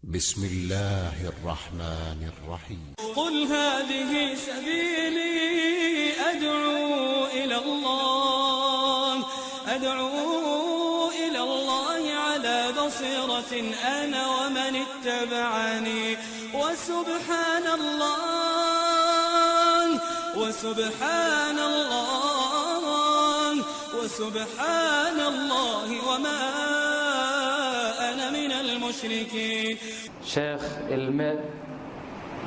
بسم الله الرحمن الرحيم. قل هذه سبيلي أدعو إلى الله، أدعو إلى الله على بصيرة أنا ومن اتبعني، وسبحان الله وسبحان الله وسبحان الله وما أنا من المشركين. Sheekh, ilme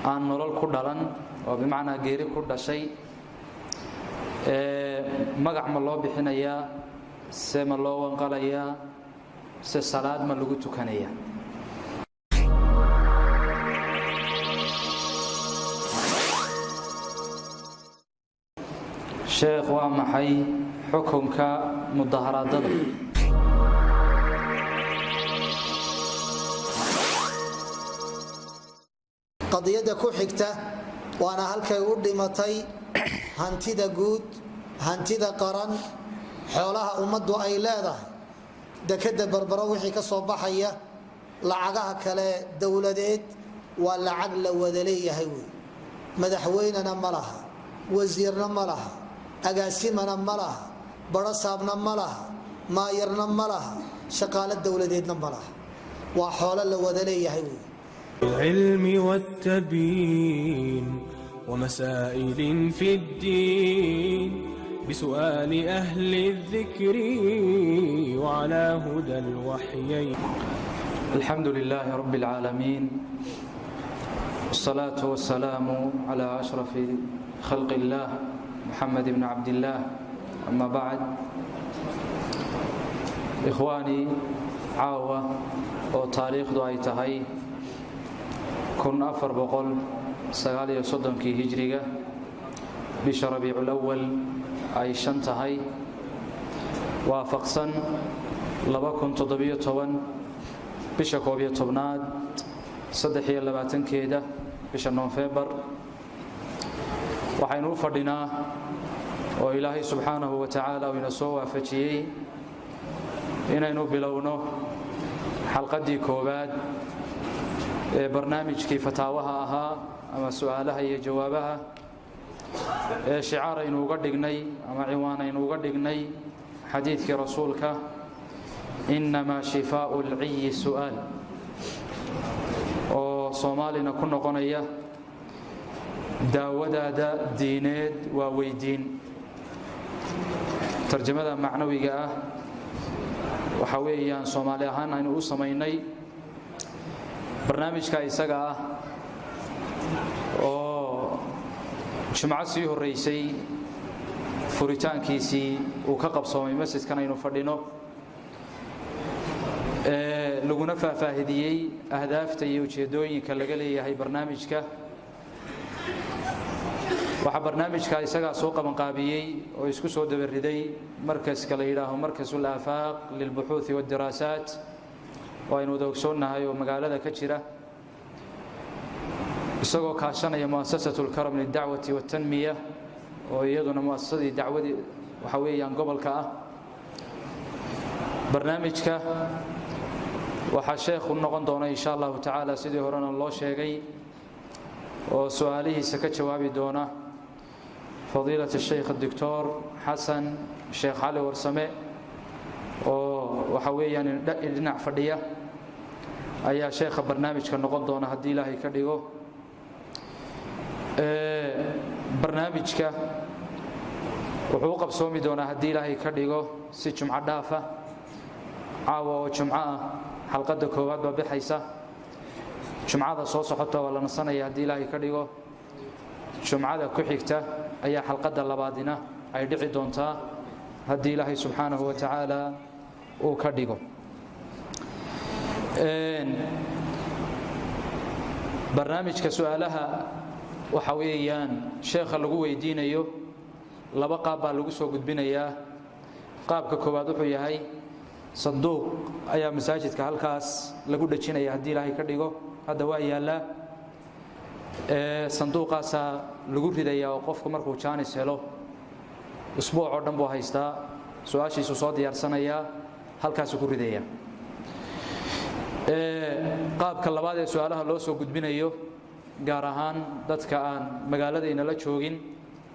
aan nolol ku dhalan oo bimacnaa geeri ku dhashay magac ma loo bixinayaa, se ma loo wanqalayaa, se salaad ma lagu tukanayaa? Sheekh, waa maxay xukunka mudaharaadada? Qadiyadda ku xigta, waana halkay u dhimatay hantida guud, hantida qaran, xoolaha ummaddu ay leedahay, dekeda Berbero wixii ka soo baxaya, lacagaha kale dowladeed, waa lacag la wada leeyahay wey. Madaxweynena ma laha, wasiirna ma laha, agaasimana ma laha, barasaabna ma laha, maayarna ma laha, shaqaalo dowladeedna ma laha. Waa xoolo la wada leeyahay wey. العلم والتبيين ومسائل في الدين، بسؤال أهل الذكر وعلى هدى الوحيين. الحمد لله رب العالمين، والصلاة والسلام على أشرف خلق الله محمد بن عبد الله، أما بعد. إخواني، caawa oo taariikhdu ay tahay 1439-kii hijriga, bisha Rabiiculawal ay 5 tahay, waafaqsan 2017, bisha 11aad 23-keeda, bisha Noofembar, waxaynu u fadhinaa oo Ilaahay subxaanahu wa tacaala uu ina soo waafajiyey inaynu bilowno xalqaddii koowaad ee barnaamijkii fataawaha ahaa ama su'aalaha iyo jawaabaha ee shicaar aynu uga dhignay ama ciwaan aynu uga dhignay xadiidkii Rasuulka, "إنما شفاء العي السؤال", oo Soomaalina ku noqonaya "daawadaada diineed waa weydiin". Tarjamada macnawiga ah waxaa weeyaan Soomaali ahaan aynu u samaynay barnaamijka isaga ah oo Jumco sii horraysay furitaankiisii uu ka qabsoomay masjidkan aynu fadhino, laguna faahfaahidiyey ahdaafta iyo ujeeddooyinka laga leeyahay barnaamijka. Waxaa barnaamijka isagaa soo qabanqaabiyey oo isku soo dabariday markaska la yidhaaho Markas Alaafaaq lilbuxuuthi waاddiraasaat, oo aynu wada ogsoonnahay oo magaalada ka jira, isagoo kaashanaya Muasasat Lkaram lidacwati waاtanmiya, oo iyaduna muasasadii dacwadii waxa weeyaan gobolka ah. Barnaamijka waxaa sheekhu noqon doona, insha Allahu tacaala, sidii horena loo sheegay, oo su-aalihiisa ka jawaabi doona fadiilat Sheikh Doctor Xasan Sheekh Cali Warsame, oo waxa weeyaan dhinac fadhiya ayaa sheekha barnaamijka noqon doona, haddii Ilaahay ka dhigo. Barnaamijka wuxuu u qabsoomi doonaa, haddii Ilaahay ka dhigo, si Jumco dhaafa. Caawa oo Jumco ah xalqadda koowaad baa bixaysa. Jumcada soo socota waa la nasanaya, haddii Ilaahay ka dhigo. Jumcada ku xigta ayaa xalqadda labaadina ay dhici doontaa, haddii Ilaahay subxaanahu wa tacaala uu ka dhigo. Barnaamijka su-aalaha waxa weeyaan sheekha lagu weydiinayo laba qaab baa lagu soo gudbinayaa. Qaabka koowaad wuxuu yahay sanduuq ayaa masaajidka halkaas lagu dhejinaya, haddii Ilaahay ka dhigo. Hadda waa yaallaa. Sanduuqaasaa lagu ridayaa, oo qofku markuu jaanis helo, usbuuc oo dhan buu haystaa, su-aashiisuu soo diyaarsanayaa, halkaasuu ku ridaya. Qaabka labaad ee su-aalaha loo soo gudbinayo, gaar ahaan dadka aan magaalada inala joogin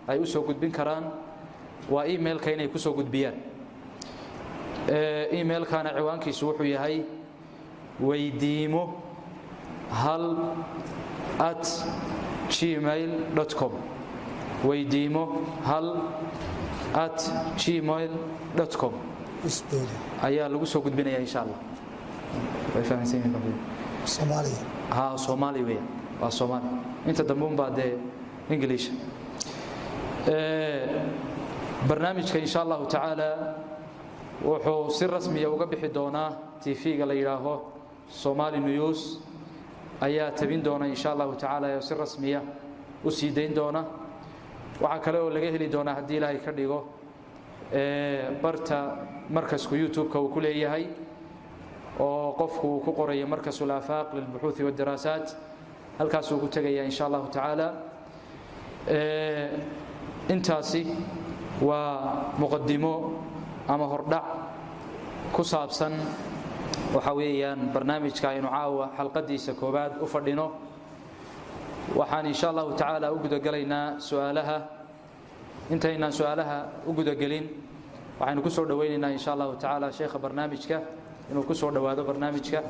ay u soo gudbin karaan, waa emailka inay ku soo gudbiyaan. Emailkana ciwaankiisu wuxuu yahay weydiimo1@gmail.com, weydiimo1@gmail.com ayaa lagu soo gudbinaya, insha Allah. Way fahamsan yihiin. Soomaaliya. Ha, Soomaali weeyaan, waa Soomaali. Inta dambe unbaa dee English. Barnaamijka, insha Allahu tacaala, wuxuu si rasmiya uga bixi doonaa TV-ga la yidhaaho Somali News ayaa tabin doona, insha Allahu tacaala, oo si rasmiya u sii dayn doona. Waxaa kale oo laga heli doonaa, haddii Ilaahay ka dhigo, barta markasku YouTube-ka uu ku leeyahay, oo qofku uu ku qorayo Markas Alaafaaq lilbuxuuthi wadaraasaat, halkaasuu ku tegaya, insha Allahu tacaala. Intaasi waa muqadimo ama hordhac ku saabsan waxa weeyaan barnaamijka aynu caawa xalqadiisa koowaad u fadhino. Waxaan, insha Allahu tacaala, u gudagelaynaa su-aalaha. Intaynaan su-aalaha u gudagelin, waxaynu ku soo dhowaynaynaa, insha Allahu tacaala, sheekha barnaamijka inuu ku soo dhowaado barnaamijka.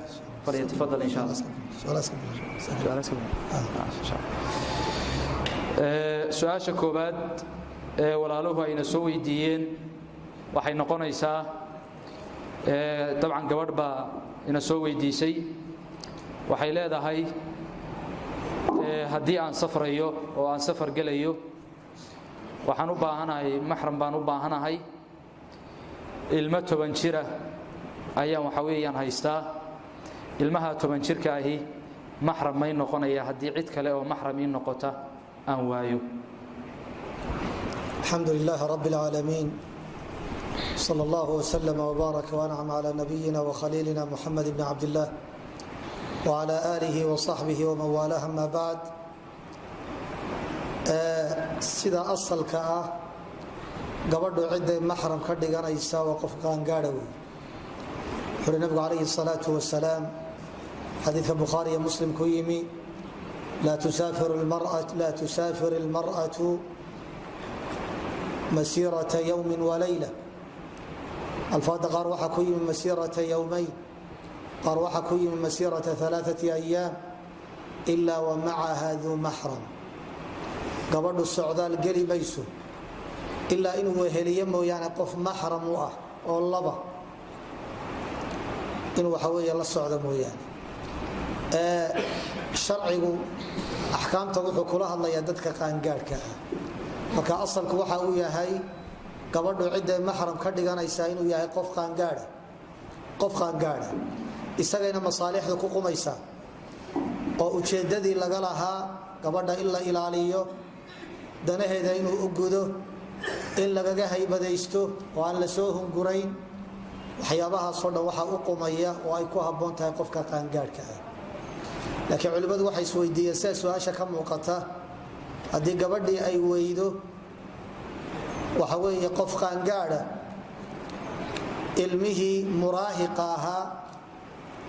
Falyatafadal, insha Allah. Su-aasha koowaad ee walaaluhu ayna soo weydiiyeen waxay noqonaysaa, dabcan gabadh baa ina soo weydiisay, waxay leedahay: haddii aan safrayo oo aan safar gelayo, waxaan u baahanahay maxram baan u baahanahay. Ilmo 10 jira ayaan waxa weeyaan haystaa. Ilmaha 10 jirka ahi maxram may noqonaya haddii cid kale oo maxram ii noqota aan waayo? الحمد لله رب العالمين، صلى الله وسلم وبارك وانعم على نبينا وخليلنا محمد بن عبد الله وعلى آله وصحبه ومن والاه، أما بعد. Sida asalka ah, gabadhu ciday maxram ka dhiganaysa waa qof qaangaadha wey. Wuxuuhi nabigu calayhi الsalaau wasalaam, xadiidka Bukhaari iyo Muslim ku yimi: laa tusaafir اlmarأaة masiirata yowmi walayla. Alfaada qaar waxaa ku yimi masiirata yowmayn, qaar waxaa ku yimi masiirata ثalaaثaةi ayaam, ilaa wa macaha duu maxram. Gabadhu socdaal geli mayso ilaa inuu weheliyo mooyaane qof maxram u ah oo laba inuu waxa weeye la socdo mooyaane. Sharcigu axkaamta wuxuu kula hadlayaa dadka qaangaadhka ah. Marka asalku waxa uu yahay gabadhu cidday maxram ka dhiganaysaa inuu yahay qof qaangaadha, qof qaangaadha. Isagayna masaalixdu ku qumaysaa, oo ujeeddadii laga lahaa gabadha in la ilaaliyo, danaheeda inuu u gudo, in lagaga haybadaysto oo aan la soo hungurayn, waxyaabahaasoo dhan waxaa u qumaya oo ay ku habboon tahay qofka qaangaadhka ah. Laakiin culimmadu waxay isweydiiyeen, sida su-aasha ka muuqata, haddii gabadhii ay weydo waxa weeye qof qaangaadha, ilmihii muraahiqa ahaa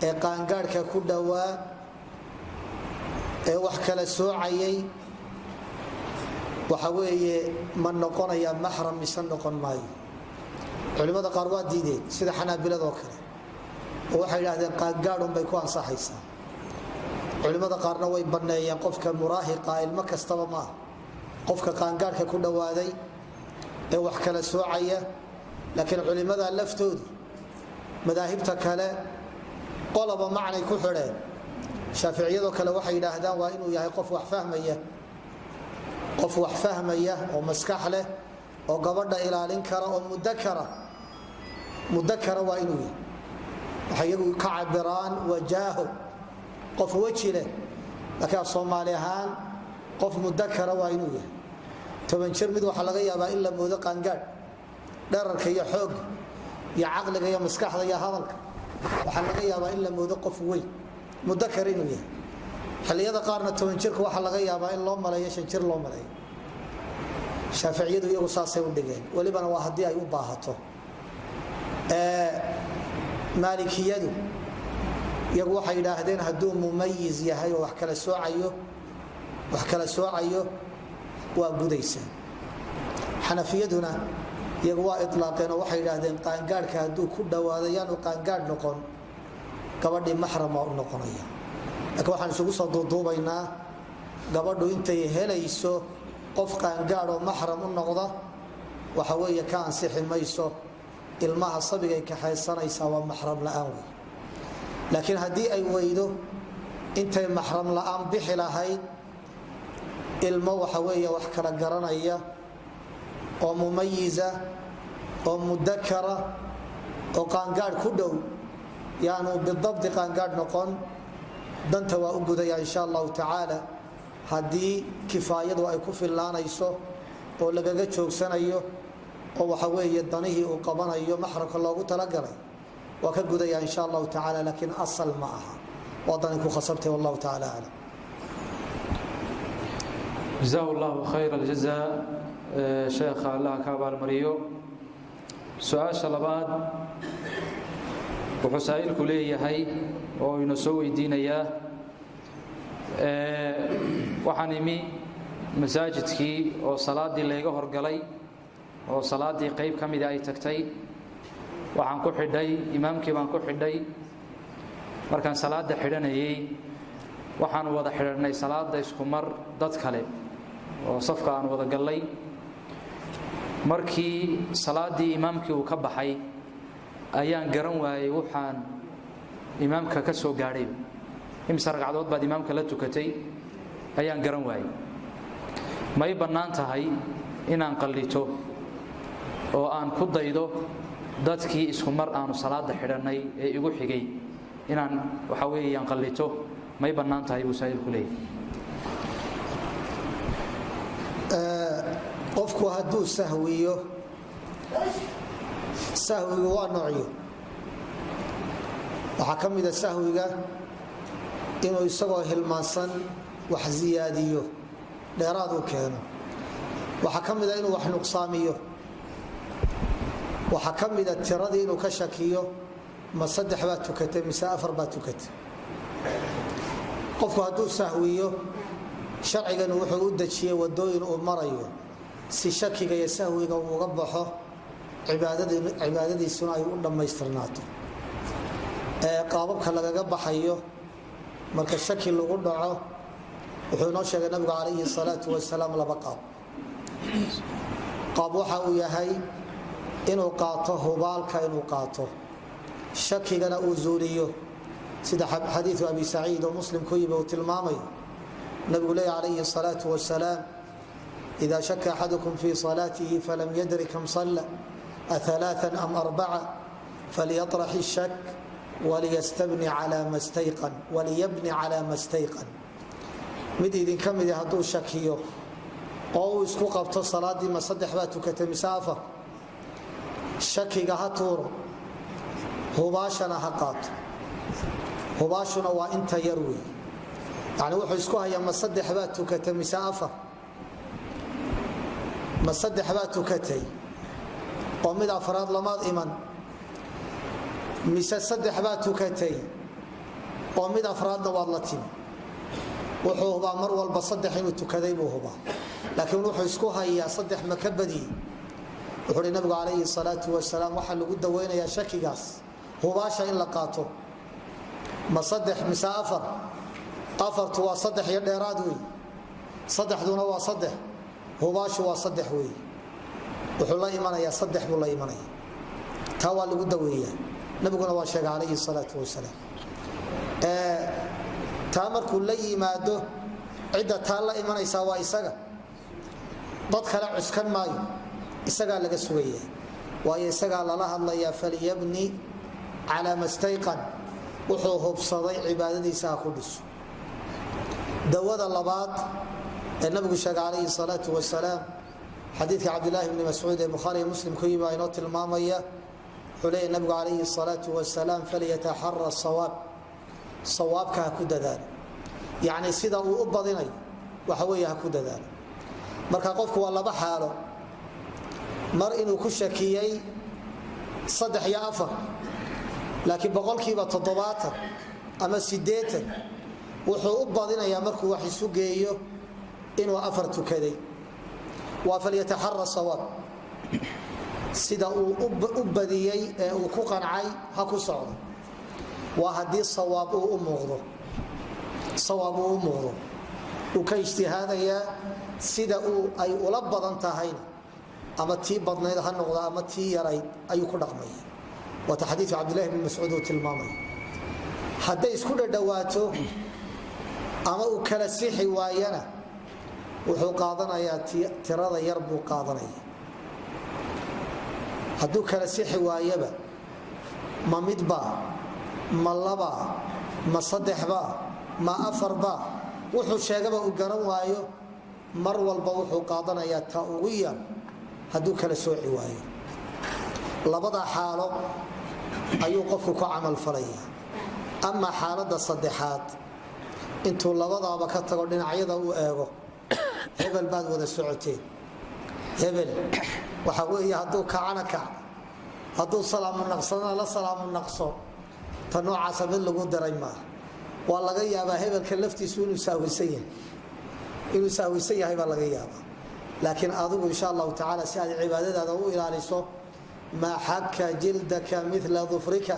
ee qaangaadhka ku dhowaa ee wax kala soocayay, waxa weeye ma noqonaya maxram mise noqon maayo? Culimmada qaar waa diideen, sida Xanaabiladoo kale, oo waxay idhahdeen qaangaadhun bay ku ansaxaysaa. Culimmada qaarna way banneeyeen qofka muraahiqa, ilmo kastaba maaha, qofka qaangaadhka ku dhowaaday ee wax kala soocaya. Laakiin culimmada laftoodu madaahibta kale qoloba macnay ku xidheen. Shaaficiyadoo kale waxay yidhaahdaan waa inuu yahay qof wax fahmaya, qof wax fahmaya oo maskax leh oo gabadha ilaalin kara oo mudakara, mudakara waa inuu yahay. Waxay iyagu ka cabiraan wajaaho, qof weji leh, laakiin af Soomaali ahaan qof mudakara waa inuu yahay. 10 jir mid waxaa laga yaabaa in la moodo qaangaadh, dherarka iyo xoogga iyo caqliga iyo maskaxda iyo hadalka waxaa laga yaabaa in la moodo qof weyn, mudakar inuu yahay. Xilliyada qaarna 10 jirka waxaa laga yaabaa in loo maleeyo 5 jir loo maleeyo. Shaaficiyadu iyagu saasay u dhigeen, welibana waa haddii ay u baahato. Maalikiyadu Iyagu waxay yidhaahdeen hadduu mumayiz yahay oo wax kala soocayo, wax kala soocayo, waa gudaysaa. Xanafiyaduna iyagu waa ilaaqeen oo waxay yidhaahdeen qaangaadhka hadduu ku dhowaado, yaanu qaangaadh noqon, gabadhii maxram waa u noqonaya. Laakiin waxaan isugu soo duuduubaynaa, gabadhu intay helayso qof qaangaadh oo maxram u noqda, waxa weeye ka ansixi mayso. Ilmaha sabigay kaxaysanaysaa waa maxram la'aan wey. Laakiin haddii ay weydo, intay maxram la'aan bixi lahayd, ilmo waxa weeye wax kala garanaya oo mumayiza oo mudakara oo qaangaadh ku dhow, yaanu bidabdi qaangaadh noqon, danta waa u gudaya insha Allahu tacaala, haddii kifaayadu ay ku fillaanayso oo lagaga joogsanayo oo waxa weeye danihii uu qabanayo maxramka loogu talagalay, waa ka gudaya insha Allahu tacala. Laakiin asal ma aha, waa dani ku khasabtay. Wallahu tacala aclam. Jazahu Allahu khayr aljaza. Sheekha Allaha ka abaalmariyo. Su-aasha labaad wuxuu saa'ilku leeyahay oo ina soo weydiinayaa: waxaan imi masaajidkii oo salaaddii layga horgalay oo salaaddii qayb ka mida ay tagtay. Waxaan ku xidhay imaamkii baan ku xidhay. Markaan salaadda xidhanayey, waxaan wada xidhannay salaadda isku mar dad kale oo safka aan wada gallay. Markii salaaddii imaamkii uu ka baxay ayaan garan waayey waxaan imaamka ka soo gaadhay. Imise ragcadood baad imaamka la tukatay ayaan garan waayey. May bannaan tahay inaan qallito oo aan ku daydo dadkii isku mar aanu salaadda xidhannay ee igu xigay? Inaan waxa weeyaan qallito may bannaan tahay, buu saa'ilku leeyahy. Qofku hadduu sahwiyo, sahwigu waa noocyo. Waxaa ka mida sahwiga inuu isagoo hilmaansan wax ziyaadiyo, dheeraad uu keeno. Waxaa ka mida inuu wax nuqsaamiyo. Waxaa ka mida tiradii inuu ka shakiyo, ma saddex baa tukatay mise afar baa tukatay. Qofku hadduu sahwiyo, sharciganu wuxuu u dejiyey wadooyin uu marayo si shakiga iyo sahwiga uu uga baxo, cibaadadiisuna ay u dhammaystirnaato. Qaababka lagaga baxayo marka shaki lagu dhaco, wuxuu inoo sheegay Nabigu calayhi salaau wasalaam laba qaab. Qaab waxa uu yahay inuu qaato hubaalka, inuu qaato shakigana uu zuuliyo, sida xadiiu Abi Saciid oo Muslim ku yimi uu tilmaamayo. Nabigu leeya calayhi salaau wasalaam: "Ida shaka axadukum fii salaatihi falam yadri kam salla, aalaaa am arbaca, falyaطrax ishak waliyastabni calaa ma stayqan, waliyabni calaa ma stayqan." Mid idinka midi hadduu shakiyo oo uu isku qabto salaaddii, ma saddex baa tukatay mise afar, shakiga ha tuuro, hubaashana ha qaato. Hubaashuna waa inta yar wey. Yani wuxuu isku hayaa, ma saddex baa tukatay mise afar? Ma saddex baa tukatay oo mid afraad lamaad iman, mise saddex baa tukatay oo mid afraadna waad la timi? Wuxuu hubaa mar walba saddex inuu tukaday buu hubaa, laakiin wuxuu isku hayaa saddex ma ka badiyey. Wuxuu uhi Nabigu calayhi salaau wasalaam, waxaa lagu daweynayaa shakigaas hubaasha in la qaato. Ma saddex mise afar? Afartu waa saddex iyo dheeraad wey, saddexduna waa saddex, hubaashu waa saddex wey. Wuxuu la imanayaa saddex buu la imanaya. Taa waa lagu daweeyaa, Nabiguna waa sheegay calayhi salaau wasalaam. Taa markuu la yimaado, cidda taa la imanaysaa waa isaga, dad kale cuskan maayo, isagaa laga sugaya, waayo isagaa lala hadlayaa. Falyabni calaa ma stayqan, wuxuu hubsaday cibaadadiisa ha ku dhiso. Dawada labaad ee Nabigu sheegay calayhi salaau wasalaam, xadiidka Cabdilaahi bni Mascuud ee Bukhaari iyo Muslim ku yimi inoo tilmaamaya, wuxuu leeyahy Nabigu calayhi salaau wasalaam: "Falyataxara sawaab", sawaabka ha ku dadaalo. Yacni sida uu u badinayo waxa weeye ha ku dadaalo. Marka qofku waa laba xaalo: mar inuu ku shakiyey saddex iyo afar, laakiin 70% ama 80, wuxuu u badinayaa markuu wax isu geeyo inuu 4 tukaday. Waa falyataxara sawaab, sida uu u badiyey ee uu ku qancay ha ku socdo. Waa haddii sawaab uu u muuqdo, sawaab uu u muuqdo, uu ka ijtihaadayaa sida uu ay ula badan tahayna, ama tii badnayd ha noqda ama tii yarayd, ayuu ku dhaqmaya. Waata xadiidu Cabdillahi bn Mascuud uu tilmaamaya. Hadday isku dhadhowaato ama uu kala sixi waayana, wuxuu qaadanayaa tirada yar buu qaadanaya. Hadduu kala sixi waayaba, ma midba, ma laba, ma saddexba, ma afarba, wuxuu sheegaba uu garan waayo, mar walba wuxuu qaadanayaa ta ugu yar hadduu kala sooci waayo. Labada xaalo ayuu qofku ku camalfalaya. Ama xaaladda saddexaad, intuu labadaaba ka tago, dhinacyada u eego, hebel baad wada socoteen, hebel waxa weeye hadduu kacana kac, hadduu salaamu naqsadana la salaamu naqso. Ta noocaasa mid lagu diray maaha. Waa laga yaabaa hebelka laftiisu inuu sahwisan yahay, inuu sahwisan yahay baa laga yaabaa. Laakiin adigu, insha Allahu tacaala, si aad cibaadadaada u ilaaliso, maa xaka jildaka mila dufrika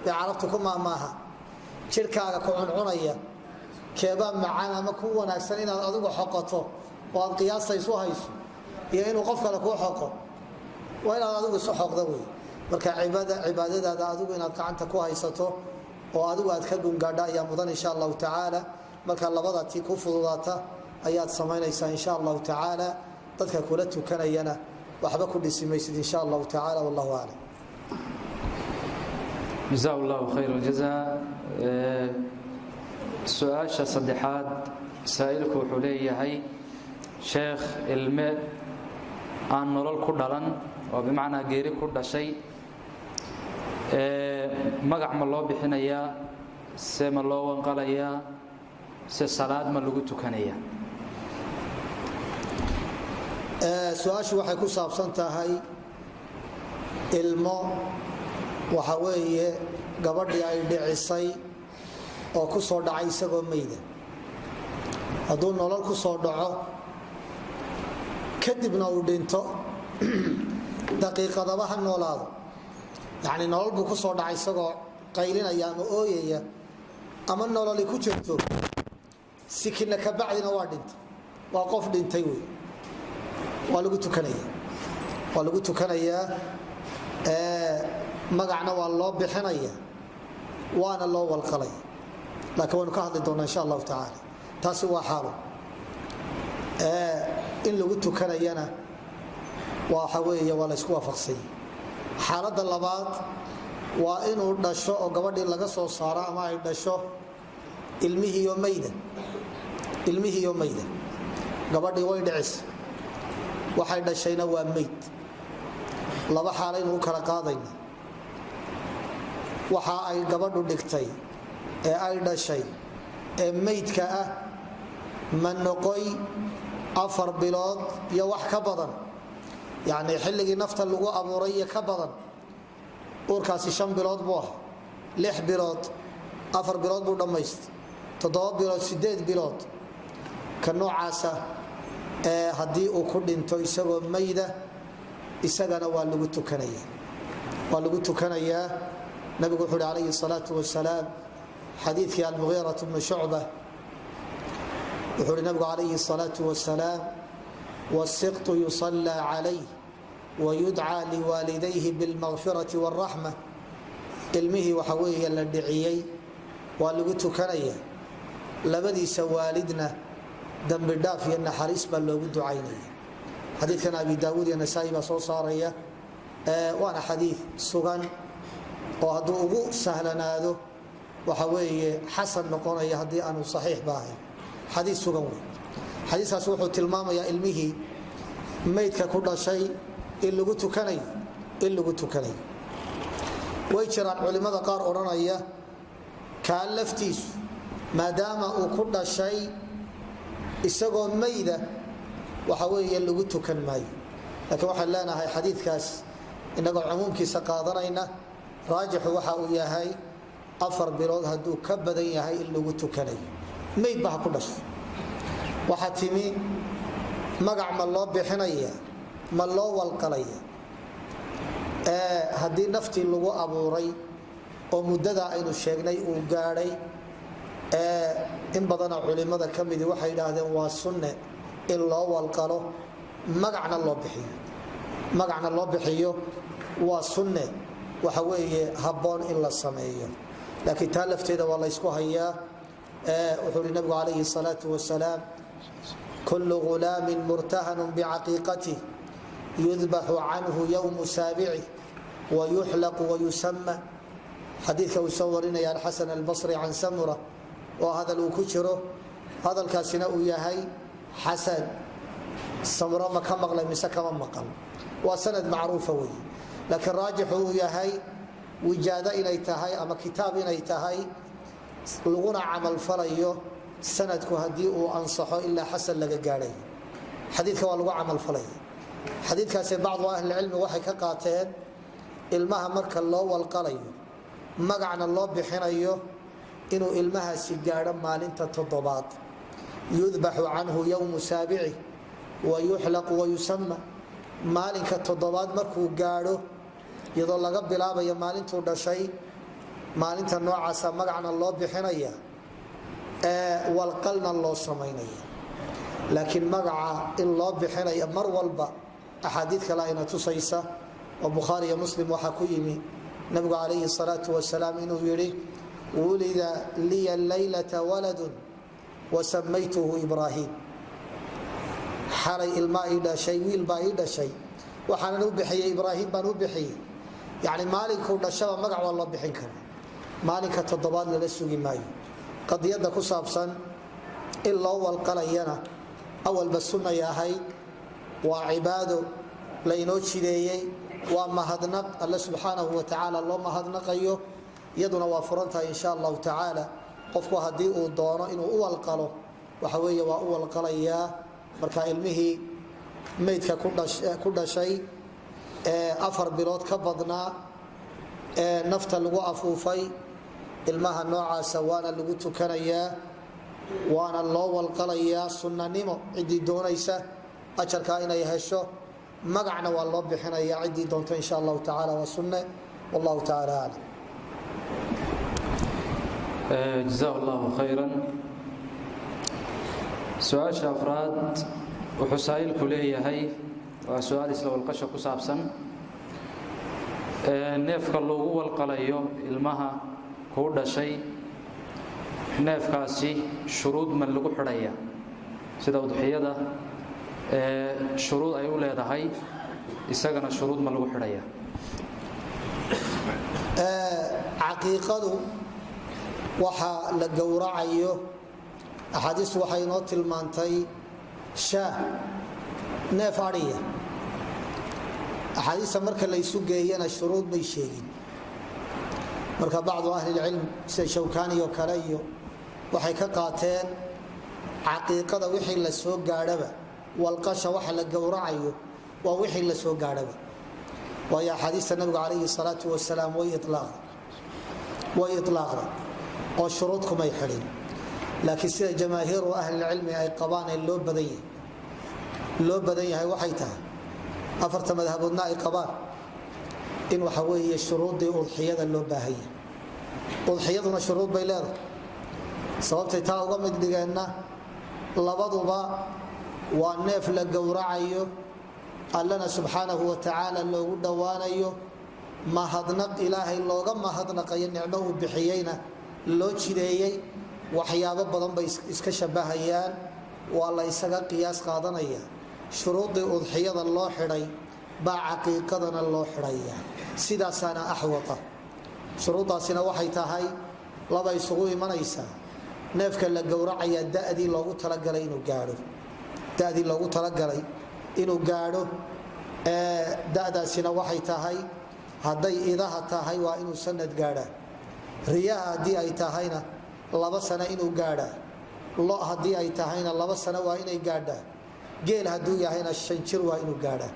bay carabtu ku maahmaaha. Jirkaaga ku cuncunaya keebaa macaan ama ku wanaagsan, inaad adigu xoqoto oo aad qiyaasta isu hayso iyo inuu qof kale kuu xoqo? Waa inaad adigu isu xoqda wey. Marka cibaadadaada adigu inaad gacanta ku haysato oo adigu aad ka gungaadha ayaa mudan, insha Allahu tacaala. Marka labada tii ku fududaata ayaad samaynaysaa, insha Allahu tacaala. Dadka kula tukanayana waxba ku dhisi maysid, insha Allahu tacaala. Wallahu aclam. Jazaa Allahu khayr aljazaa. Su-aasha saddexaad, saa'ilku wuxuu leeyahay: sheekh, ilme aan nolol ku dhalan oo bimacnaa geeri ku dhashay, magac ma loo bixinayaa, se ma loo wanqalayaa, se salaad ma lagu tukanayaa? Su-aashu waxay ku saabsan tahay ilmo waxa weeye gabadhii ay dhicisay oo ku soo dhacay isagoo meyda. Hadduu nolol ku soo dhaco kadibna uu dhinto, daqiiqadaba ha noolaado, yacni nolol buu ku soo dhacay isagoo qaylinaya ama ooyaya ama nololi ku jirto, sikina ka bacdina waa dhintay, waa qof dhintay wey. Waa lagu tukanaya, waa lagu tukanayaa, magacna waa loo bixinaya, waana loo walqalaya. Laakiin waynu ka hadli doonaa, insha Allahu tacaala. Taasi waa xaalo. In lagu tukanayana waxa weeye waa la ysku waafaqsanya. Xaaladda labaad waa inuu dhasho oo gabadhii laga soo saaro ama ay dhasho ilmihiiyo mayda, ilmihiiyo mayda. Gabadhii way dhicis, waxay dhashayna waa meyd. Laba xaalaynu u kala qaadayna. Waxa ay gabadhu dhigtay ee ay dhashay ee meydka ah ma noqoy 4 bilood iyo wax ka badan, yacni xilligii nafta lagu abuuray iyo ka badan? Uurkaasi 5 bilood buu ah, 6 bilood, 4 bilood buu dhammaystay, 7 bilood, 8 bilood. Ka noocaasa ee haddii uu ku dhinto isagoo mayda, isagana waa lagu tukanaya, waa lagu tukanayaa. Nabigu wuxu uhi calayhi salaau wasalaam, xadiidkii Almugiirat bnu Shucba, wuxuu uhi nabigu calayhi الsalaau wasalaam: "Wasiqtu yusallى calayh wayudcaa liwaalidayhi bilmaqfirati wاlraxma." Ilmihii waxa weeye la dhiciyey waa lagu tukanaya, labadiisa waalidna dambi dhaaf iyo naxariis baa loogu ducaynaya. Xadiidkan Abi Daawuud iyo Nasaa-i baa soo saaraya, waana xadiid sugan oo hadduu ugu sahlanaado waxa weeye xasan noqonaya, haddii aanu saxiix ba ahayn. Xadiid sugan wey. Xadiiskaas wuxuu tilmaamayaa ilmihii maydka ku dhashay in lagu tukanayo, in lagu tukanayo. Way jiraan culimmada qaar odhanaya kaa laftiisu, maadaama uu ku dhashay isagoo mayda, waxa weeye lagu tukan maayo. Laakiin waxaan leenahay, xadiidkaas inagoo cumuumkiisa qaadanayna, raajixu waxa uu yahay 4 bilood hadduu ka badan yahay in lagu tukanayo, meyd ba ha ku dhasho. Waxaa timi, magac ma loo bixinaya, ma loo walqalaya haddii naftii lagu abuuray oo muddadaa aynu sheegnay uu gaadhay? In badanoo culimada ka midi waxay yidhaahdeen waa sunne in loo walqalo, magacna loo bixiyo. Magacna loo bixiyo waa sunne, waxa weeye habboon in la sameeyo. Laakiin taa lafteeda waa laysku hayaa. Wuxuu uhi nabigu calayhi salaau wasalaam: "Kullu ghulaamin murtahanu bicaqiiqatih yudbaxu canhu yowmu saabici wayuxlaqu wayusama. Xadiidka uu soo warinaya Alxasan Albasri can Samura, oo hadal uu ku jiro, hadalkaasina uu yahay xasan. Samuro ma ka maqlay mise kama maqal? Waa sanad macruufa wey, laakiin raajixu uu yahay wijaado inay tahay ama kitaab inay tahay, laguna camalfalayo sanadku haddii uu ansaxo ilaa xasan laga gaadhayo. Xadiidka waa lagu camalfalaya. Xadiidkaasi bacdu ahlicilmi waxay ka qaateen ilmaha marka loo walqalayo, magacna loo bixinayo, inuu ilmahaasi gaadho maalinta toddobaad. Yudbaxu canhu yowmu saabici wayuxlaqu wayusama. Maalinka toddobaad markuu gaadho, iyadoo laga bilaabayo maalintuu dhashay, maalinta noocaasa magacna loo bixinaya, walqalna loo samaynaya. Laakiin magaca in loo bixinaya mar walba axaadiid kale ayna tusaysa, oo Bukhaari iyo Muslim waxaa ku yimi nabigu calayhi salaau wasalaam inuu yihi: "Wulida liya laylata waladun wasamaytuhu Ibraahim." Xalay ilmaa ii dhashay, wiil baa ii dhashay, waxaanan u bixiyey Ibraahim baan u bixiyey. Yacni maalinkuu dhashaba magac waa loo bixin karaa, maalinka toddobaad lala sugi maayo. Qadiyadda ku saabsan in loo walqalayana awalba sunnay ahayd, waa cibaado laynoo jideeyey, waa mahadnaq Alle subxaanahu wa tacaala loo mahadnaqayo. Iyaduna waa furan tahay, insha Allahu tacaala. Qofku haddii uu doono inuu u walqalo, waxa weeye waa u walqalayaa. Marka ilmihii meydka ku dhashay ee 4 bilood ka badnaa ee nafta lagu afuufay, ilmaha noocaasa waana lagu tukanayaa, waana loo walqalayaa sunnanimo ciddii doonaysa ajarkaa inay hesho. Magacna waa loo bixinaya ciddii doonto, insha Allahu tacala. Waa sunne. Wallahu tacala aclam. Jaزah Allahu khayra. Su-aasha afraad wuxuu saa'ilku leeyahay, waa su-aal isla walqasha ku saabsan: neefka loogu walqalayo ilmaha kuu dhashay, neefkaasi shuruud ma lagu xidhaya, sida udxiyada shuruud ay u leedahay, isagana shuruud ma lagu xidhaya? Caqiiqadu waxa la gowracayo, axaadiistu waxay inoo tilmaantay shaah, neef adhiya. Axaadiista marka laysu geeyana shuruud may sheegin. Marka bacdu ahlilcilm sida Shawkaani oo kale iyo waxay ka qaateen caqiiqada wixii la soo gaadhaba, walqasha waxa la gowracayo waa wixii la soo gaadhaba, waayo axaadiista nabigu calayhi salaatu wasalaam way ilaaqda oo shuruud kumay xidhin. Laakiin sida jamaahiiru ahlilcilmi ay qabaan ee loo badan yahay waxay tahay, afarta madhaboodna ay qabaan, in waxa weeye shuruuddii udxiyada loo baahan yahay. Udxiyaduna shuruud bay leedahay. Sababtay taa uga mid dhigeenna, labaduba waa neef la gowracayo, Allana subxaanahu wa tacaala loogu dhowaanayo, mahadnaq Ilaahay looga mahadnaqayo nicmo uu bixiyeyna loo jideeyey. Waxyaabo badan bay iska shabahayaan, waa la isaga qiyaas qaadanaya. Shuruuddii udxiyada loo xidhay baa caqiiqadana loo xidhaya, sidaasaana axwata. Shuruuddaasina waxay tahay laba isugu imanaysaa: neefka la gowracayaa dadii loogu talagalay inuu gaadho, dadii loogu talagalay inuu gaadho. Dadaasina waxay tahay, hadday idaha tahay waa inuu sanad gaadhaa, riyaha haddii ay tahayna 2 sano inuu gaadhaa, lo haddii ay tahayna 2 sano waa inay gaadhaa, geel hadduu yahayna 5 jir waa inuu gaadhaa.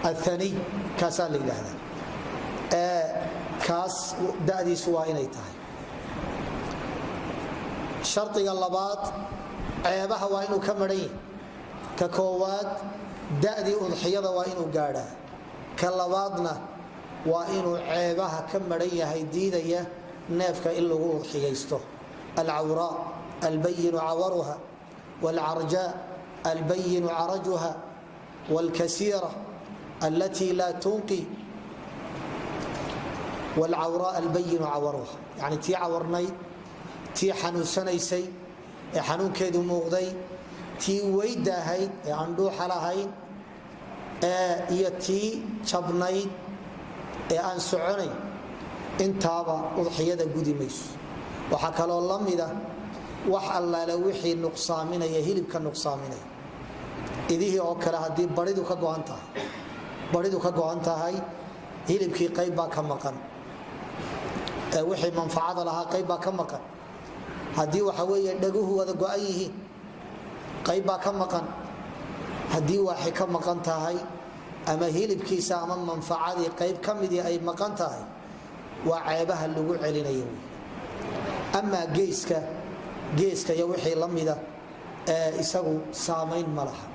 Athaniy kaasaa la yidhaahdaa. Kaas dadiisu waa inay tahay. Shardiga labaad, ceebaha waa inuu ka maran yahay. Ka koowaad, da'dii udxiyada waa inuu gaadhaa. Ka labaadna waa inuu ceebaha ka maran yahay diidaya neefka in lagu udxiyaysto: alcawraa albayinu cawaruha, wاlcarjaa albayinu carajuha, wاlkasiira alati laa tunqi, wاlcawraa albayinu cawaruha. Yani tii cawarnayd, tii xanuunsanaysay ee xanuunkeedu muuqday, tii weyda ahayd ee aan dhuuxa lahayn, iyo tii jabnayd ee aan soconayn, intaaba udxiyada gudi mayso. Waxaa kaloo la mida wax allaale wixii nuqsaaminaya, hilibka nuqsaaminaya. Idihii oo kale haddii baridu ka go'an tahay, baridu ka go'an tahay, hilibkii qayb baa ka maqan, wixii manfacada lahaa qayb baa ka maqan. Haddii waxa weeye dhaguhu wada go'an yihiin, qayb baa ka maqan. Haddii waxay ka maqan tahay ama hilibkiisa ama manfacadii qayb ka midii ay maqan tahay, waa ceebaha lagu celinayo wey. Amaa geeska, geeska iyo wixii la mida ee isagu saamayn ma laha.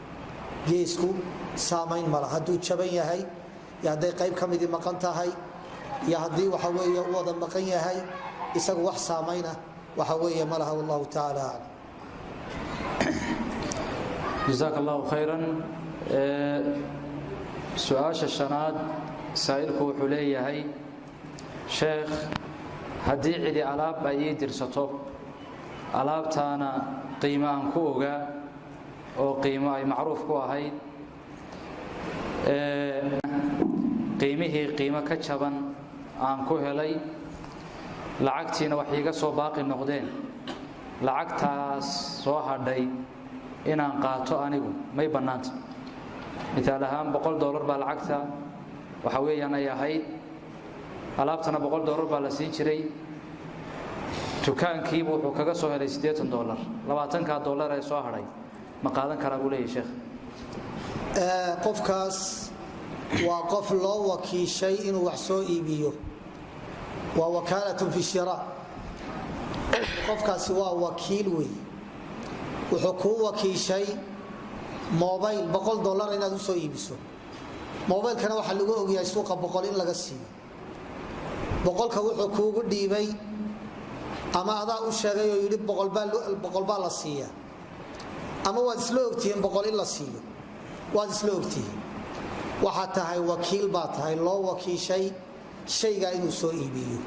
Geesku saamayn ma laha hadduu jaban yahay iyo hadday qayb ka midii maqan tahay iyo haddii waxa weeye u wada maqan yahay, isagu wax saamayna waxa weeye ma laha. Wallahu tacaala aclam. Jasaaka allahu khayran. Su-aasha shanaad, saa'ilku wuxuu leeyahay: sheekh, haddii cidi alaab ay ii dirsato, alaabtaana qiimo aan ku ogaa oo qiimo ay macruuf ku ahayd, qiimihii qiimo ka jaban aan ku helay, lacagtiina wax iiga soo baaqi noqdeen, lacagtaas soo hadhay inaan qaato anigu may bannaanta? Miaal ahaan, $100 baa lacagta waxa weeyaan ay ahayd, alaabtana $100 baa la siin jiray. Dukaankiibu wuxuu kaga soo helay $80. 20-kaa dollar ee soo hadhay ma qaadan karaa, buu leeyahy sheekh? Qofkaas waa qof loo wakiishay inuu wax soo iibiyo, waa wakaalatun fi shiraa. Qofkaasi waa wakiil wey. Wuxuu kuu wakiishay mobayl $100 inaad usoo iibiso. Mobaylkana waxaa lagu ogyahay suuqa 100 in laga siiyo. 100-ka wuxuu kuugu dhiibay ama adaa u sheegay oo yidhi 100 baa la siiya, ama waad isla ogtihiin 100 in la siiyo, waad isla ogtihiin. Waxaad tahay wakiil baa tahay loo wakiishay shaygaa inuu soo iibiyo.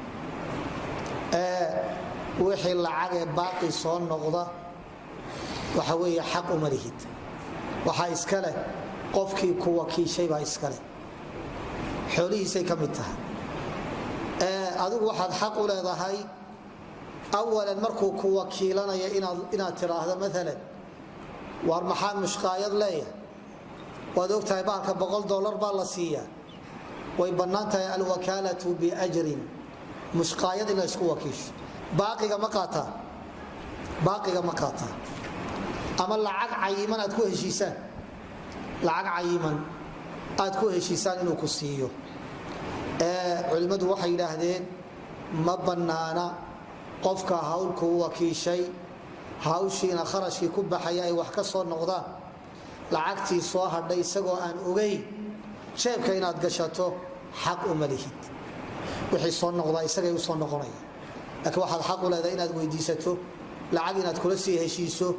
Wixii lacagee baaqi soo noqda waxa weeye xaq uma lihid. Waxaa iska leh qofkii ku wakiishay baa iska leh, xoolihiisay ka mid tahay. Adigu waxaad xaq u leedahay awalan markuu ku wakiilanaya inaad tiraahdo maalan: "Waar, maxaa mushqaayad leeyahay? Waad ogtahay bahalka $100 baa la siiyaa." Way bannaan tahay alwakaalatu biajrin, mushqaayad in la isku wakiisho. Baaqiga ma qaataa? Baaqiga ma qaataa? Ama lacag cayiman aad ku heshiisaan, lacag cayiman aad ku heshiisaan inuu ku siiyo. Culimmadu waxay yidhaahdeen ma bannaana qofka hawlkuu wakiishay, hawshiina kharashkii ku baxaya ay wax ka soo noqdaan, lacagtii soo hadhay isagoo aan ogeyn jeebka inaad gashato xaq uma lihid. Wixii soo noqdaa isagay usoo noqonaya, laakiin waxaad xaq u leedahay inaad weydiisato lacag inaad kula sii heshiiso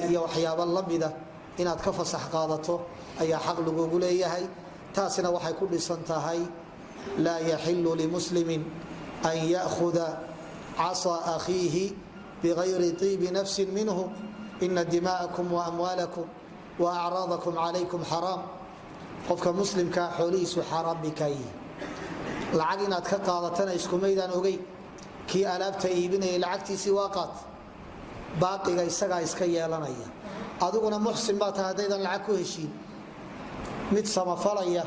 iyo waxyaabo lamida inaad ka fasax qaadato ayaa xaq lagugu leeyahay. Taasina waxay ku dhisan tahay: laa yaxilu limuslimin an ya'khuda casa akhiihi bigayri طiibi nafsi minhu, ina dima'akum waamwaalakum waacraadakum calaykum xaraam. Qofka muslimkaa xoolihiisu xaaraan bay kaa yihiin. Lacag inaad ka qaadatana iskumaydaan ogeyn. Kii alaabta iibinayay lacagtiisii waa qaat, baaqiga isagaa iska yeelanaya. Adiguna muxsin baa tahay. Haddaydan lacag ku heshiin, mid samafalaya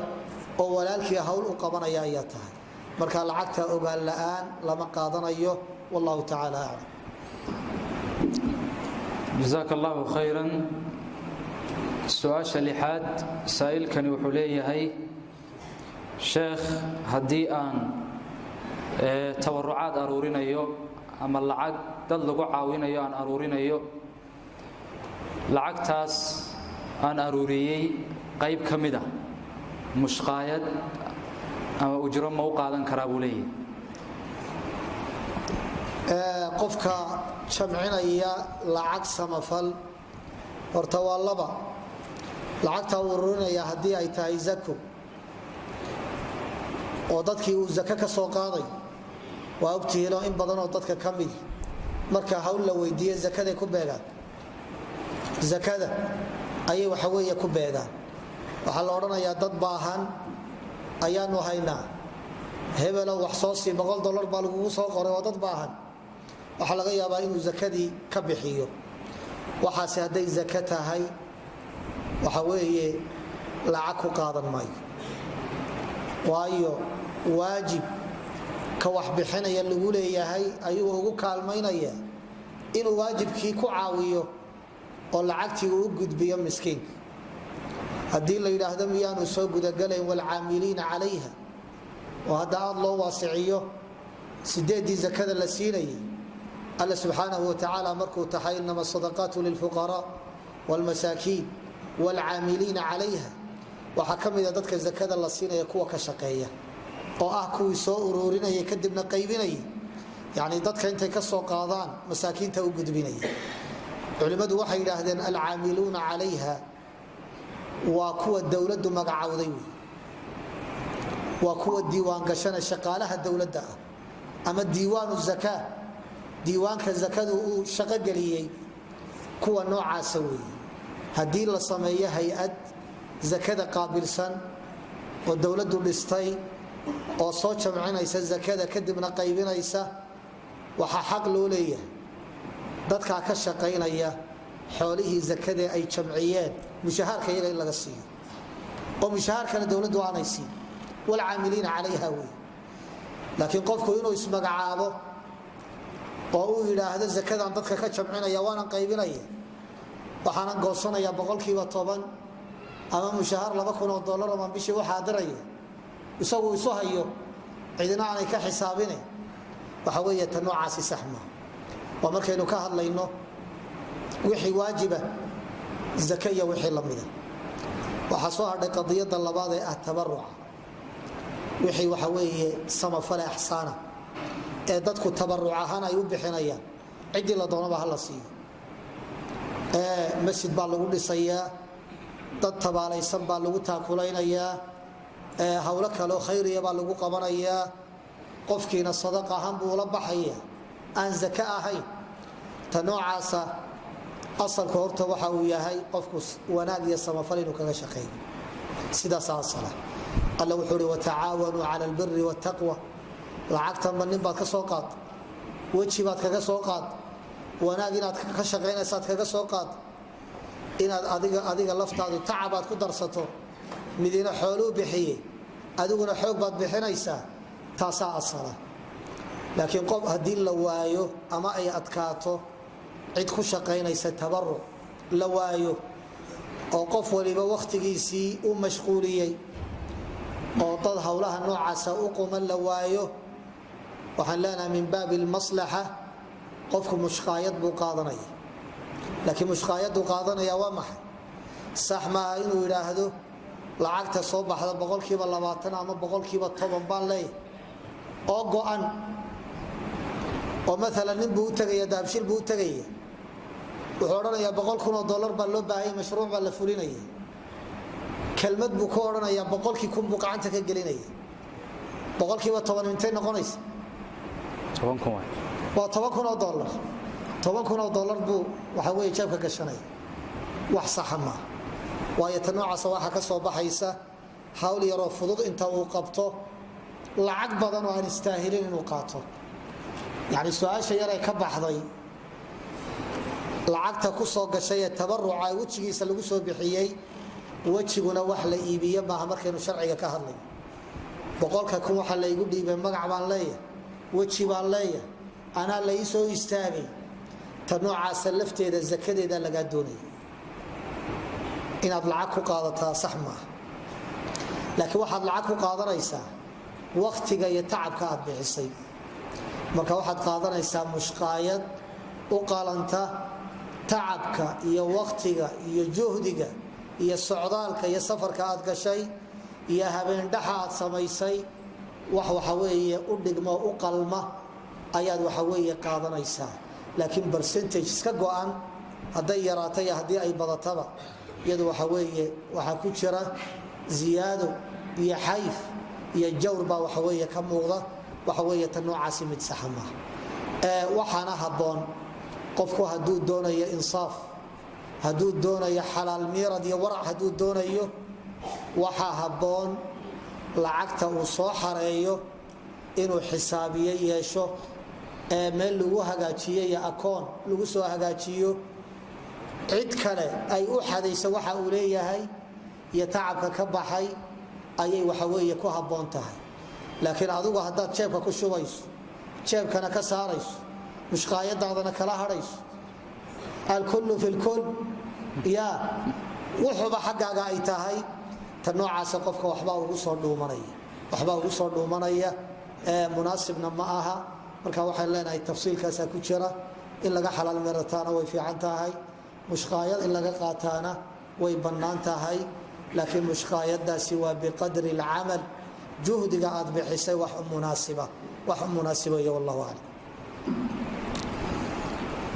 oo walaalkii hawl u qabanaya ayaa tahay. Marka lacagta ogaan la'aan lama qaadanayo. Wallahu tacaala aclam. Jasaaka allahu khayran. Su-aasha lixaad, saa'ilkani wuxuu leeyahay: sheekh, haddii aan tabarucaad aruurinayo ama lacag dad lagu caawinayo aan aruurinayo, lacagtaas aan aruuriyey qayb ka mid a mushqaayad ama ujro ma u qaadan karaa buu leeyahy. Qofka jamcinaya lacag samafal horta waa laba. Lacagta uu ururinaya haddii ay tahay zako oo dadkii uu zako ka soo qaaday, waa ogtihiinoo in badanoo dadka ka midi marka hawl la weydiiye zakaday ku beegaan, zakada ayay waxa weeye ku beegaan. Waxaa la odhanayaa dad baahan ayaanu haynaa, hebelow wax soo sii, $100 baa lagugu soo qoray, waa dad baahan. Waxaa laga yaabaa inuu zakadii ka bixiyo. Waxaase hadday zako tahay, waxa weeye lacag ku qaadan maayo, waayo waajib ka wax bixinaya lagu leeyahay ayuu ugu kaalmaynaya inuu waajibkii ku caawiyo oo lacagtii uu u gudbiyo miskiinka. Haddii la yidhaahdo miyaanu soo gudagalayn waalcaamiliina calayha, oo hadda aada loo waasiciyo sideeddii zakada la siinayay, Alla subxaanahu watacaala markuu taxay inama asadaqaatu lilfuqaraa waalmasaakiin waalcaamiliina calayha, waxaa ka mida dadka zakada la siinaya kuwa ka shaqeeya oo ah kuwii soo ururinaya kadibna qaybinaya, yacni dadka intay ka soo qaadaan masaakiinta u gudbinaya. Culimmadu waxay yidhaahdeen alcaamiluuna calayha waa kuwa dowladdu magacowday wey, waa kuwa diiwaan gashana shaqaalaha dowladda ah ama diiwaanu zakaa, diiwaanka zakadu uu shaqogeliyey, kuwa noocaasa weeye. Haddii la sameeyo hay-ad zakada qaabilsan oo dowladdu dhistay oo soo jamcinaysa zakada kadibna qaybinaysa, waxaa xaq loo leeyahay dadkaa ka shaqaynaya xoolihii zakadee ay jamciyeen mushahaarka iyaga in laga siiyo, oo mushahaarkana dowladdu aanay siin. Walcaamiliina calayha wey. Laakiin qofku inuu ismagacaabo oo uu yidhaahdo zakadaan dadka ka jamcinaya waanan qaybinaya, waxaanan goosanaya 10% ama mushahaar $2,000 baan bishii u xaadiraya, isagu isu hayo, cidina aanay ka xisaabine, waxa weeye ta noocaasi sax maaha. Waa markaynu ka hadlayno wixii waajiba, zake iyo wixii lamida. Waxaa soo hadhay qadiyada labaad ee ah tabaruca, wixii waxa weeye samafale axsaana ee dadku tabaruc ahaan ay u bixinayaan, ciddii la doonaba ha la siiyo. Masjid baa lagu dhisayaa, dad tabaalaysan baa lagu taakulaynayaa, howlo kaleo khayriya baa lagu qabanayaa, qofkiina sadaqa ahaan buu ula baxaya aan zake ahayn. Ta noocaasa asalku horta waxa uu yahay qofku wanaag iyo samafal inuu kaga shaqeeyo, sidaas asala. Alla wuxuu uhi watacaawanuu cala albiri waataqwa. Lacagtanba nin baad ka soo qaad, weji baad kaga soo qaad, wanaag inaad ka shaqaynaysaad kaga soo qaad, inaad adiga laftaadu tacabaad ku darsato, midina xooluu bixiyey, adiguna xoog baad bixinaysaa, taasaa asala. Laakiin qof haddii la waayo ama ay adkaato cid ku shaqaynaysa tabaruc la waayo, oo qof waliba wakhtigiisii u mashquuliyey, oo dad howlaha noocaasa u quman la waayo, waxaan leenahay min baabi almaslaxa qofku mushqaayad buu qaadanaya. Laakiin mushqaayaduu qaadanaya waa maxay? Sax maaha inuu yidhaahdo lacagta soo baxda 20% ama 10% baan leeyahay oo go-an, oo maalan nin buu u tegaya, dahabshil buu u tegaya, wuxuu odhanayaa $100,000 baa loo baahanya, mashruuc baa la fulinaya. Kelmad buu ku odhanayaa, 100,000 buu gacanta ka gelinaya. 10% intay noqonaysa? Waa $10,000. $10,000 buu waxa weye jeebka gashanaya. Wax saxa maaha, waayo ta noocaasa waxaa ka soo baxaysa hawl yaroo fudud inta uu qabto lacag badan oo aan istaahilin inuu qaato. Yacni su-aasha yaree ka baxday lacagta ku soo gashay ee tabaruca wejigiisa lagu soo bixiyey, wejiguna wax la iibiye maaha. Markaynu sharciga ka hadlayo, 100,000 waxaa laygu dhiibay magac baan leeyahay, weji baan leeyahay, anaa la ii soo istaagay. Ta noocaasa lafteeda zakadeeda lagaa doonaya inaad lacag ku qaadataa sax maaha. Laakiin waxaad lacag ku qaadanaysaa waktiga iyo tacabka aad bixisay. Marka waxaad qaadanaysaa mushqaayad U qalanta tacabka iyo waktiga iyo juhdiga iyo socdaalka iyo safarka aad gashay iyo habeendhaxa aad samaysay, wax waxa weeye u dhigmo, u qalma ayaad waxa weeye qaadanaysaa. Laakiin percentage iska go-an, hadday yaraatay iyo haddii ay badataba, iyadu waxa weeye waxaa ku jira ziyaado iyo xayf iyo jawr baa waxa weeye ka muuqda. Waxa weeye tan noocaasi mid saxa maaha. Waxaana habboon qofku hadduu doonayo insaaf, hadduu doonayo xalaal miirad iyo warac, hadduu doonayo, waxaa habboon lacagta uu soo xareeyo inuu xisaabiye yeesho, ee meel lagu hagaajiyo iyo akoon lagu soo hagaajiyo, cid kale ay u xadayso waxa uu leeyahay iyo tacabka ka baxay ayay waxa weeye ku habboon tahay. Laakiin adigu haddaad jeebka ku shubayso, jeebkana ka saarayso, mushqaayadaadana kala hadhayso, alkullu fi lkul, ya wuxuba xaggaaga ay tahay, ta noocaasa qofka waxbaa ugu soo dhuumanaya, waxbaa ugu soo dhuumanaya, munaasibna ma aha. Marka waxaan leenahay tafsiilkaasaa ku jira. In laga xalaal mirataana way fiican tahay, mushqaayad in laga qaataana way bannaan tahay, laakiin mushqaayadaasi waa biqadri alcamal, juhdiga aad bixisay wax u munaasiba, wax u munaasibaya. Wallahu aclam.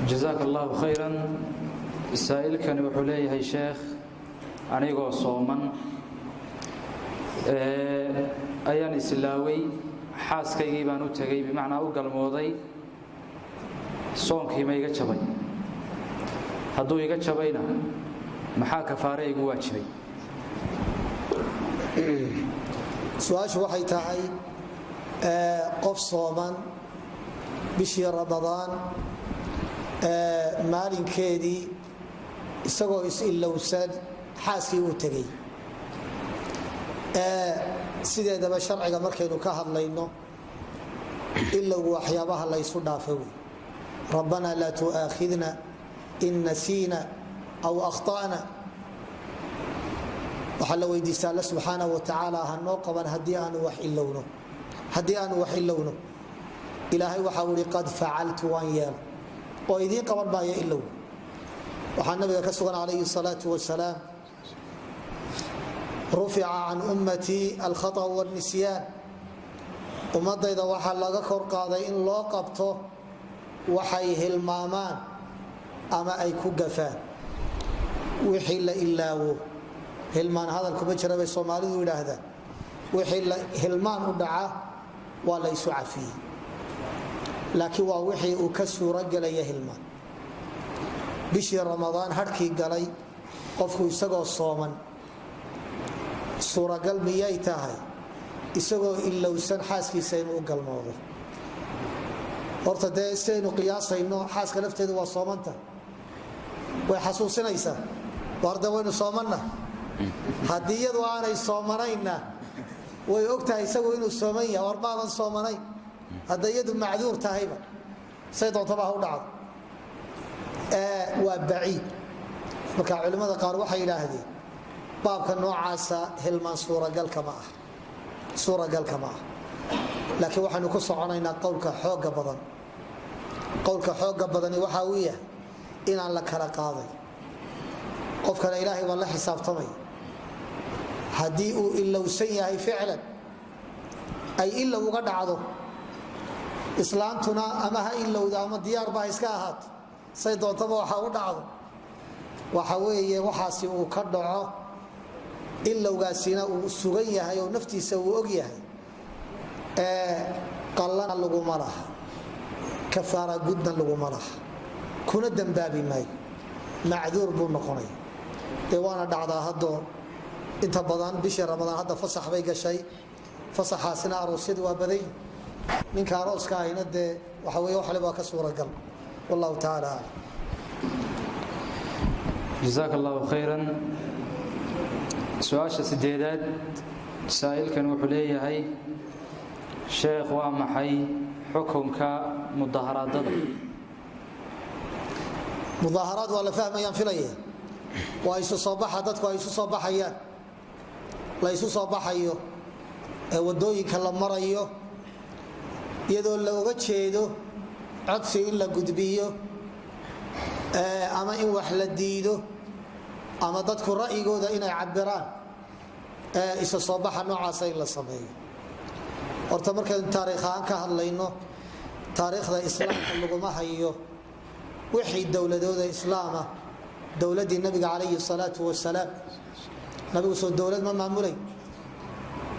Jazaaka allahu khayran. Saa'ilkani wuxuu leeyahay: sheekh, anigoo sooman ayaan isilaaway, xaaskaygii baan u tegay, bimacnaa u galmooday. Soonkii ma iga jabay? Hadduu iga jabayna, maxaa kafaare igu waajibay? Su-aashu waxay tahay, qof sooman bishii Ramadaan maalinkeedii isagoo is-ilowsan xaaskii uu tegey. Sideedaba sharciga markaynu ka hadlayno, ilowgu waxyaabaha laysu dhaafo wey. Rabbana laa tu'aakhidna in nasiina aw akhta'na. Waxaa la weydiistaa Alla subxaanaه wa tacaala hanoo qaban haddii aanu wax ilowno. Haddii aanu wax ilowno, Ilaahay waxau ihi: "Qad facaltu," waan yeela oo idiin qaban maayo ilow. Waxaa nabiga ka sugan calayhi الsalaaةu wasalaam: "Rufica can ummatii alkhaطأ wاlnisyaan." Ummadayda waxaa laga kor qaaday in loo qabto waxay hilmaamaan ama ay ku gafaan. Wixii la ilaawo, hilmaan hadal kuma jira bay Soomaalidu yidhaahdaan. Wixii hilmaan u dhaca waa la isu cafiyey, laakiin waa wixii uu ka suurogelaya hilmaan. Bishii Ramadaan harkii galay qofku isagoo sooman, suuragal miyay tahay isagoo ilowsan xaaskiisa inuu u galmoodo? Horta dee sidaynu qiyaasayno, xaaska lafteedu waa soomanta, way xasuusinaysaa: "Warde, waynu soomanna." Haddii iyadu aanay soomanaynna, way og tahay isagu inuu sooman yahay: "War, maadan soomanayn." Hadday iyadu macduur tahayba, say doontaba ha u dhacdo, waa baciid. Marka culimmada qaar waxay yidhaahdeen baabka noocaasa hilmaan suuragalka ma ah, suuragalka ma ah. Laakiin waxaynu ku soconaynaa qowlka xooga badan. Qowlka xooga badani waxa uu yahay inaan la kala qaaday. Qofkana Ilaahay baa la xisaabtamaya. Haddii uu ilowsan yahay, ficlan ay ilow uga dhacdo, islaantuna ama ha ilowda ama diyaarba ha iska ahaato, say doontaba waxa u dhacdo, waxa weeye waxaasi uu ka dhaco, ilowgaasina uu sugan yahay oo naftiisa uu og yahay, qallana laguma laha, kafaara gudna laguma laha, kuna dambaabi maayo, macduur buu noqonaya. Dee waana dhacdaa haddoo inta badan bishii Ramadaan hadda fasax bay gashay, fasaxaasina aroosyadu waa baday. Ninka arooska ahina dee waxa wey waxle waa ka suuragal. Wallahu tacaala aclam. Jazaaka allahu khayran. Su-aasha sideedaad, saa'ilkan wuxuu leeyahay: sheekh, waa maxay xukunka mudaharaadada? Mudaaharaad waa la fahmayaan filaya. Waa isu soo baxa dadku ay isu soo baxayaan, la isu soo baxayo ee waddooyinka la marayo, iyadoo looga jeedo codsi in la gudbiyo. Ama in wax la diido ama dadku ra'yigooda inay cabiraan, isa soo baxa noocaasa in la sameeyo. Horta markaynu taariikh ahaan ka hadlayno, taariikhda islaamka laguma hayo wixii dowladooda islaama. Dowladdii Nabiga calayhi salaau wasalaam, Nabigu soo dowlad ma maamulay?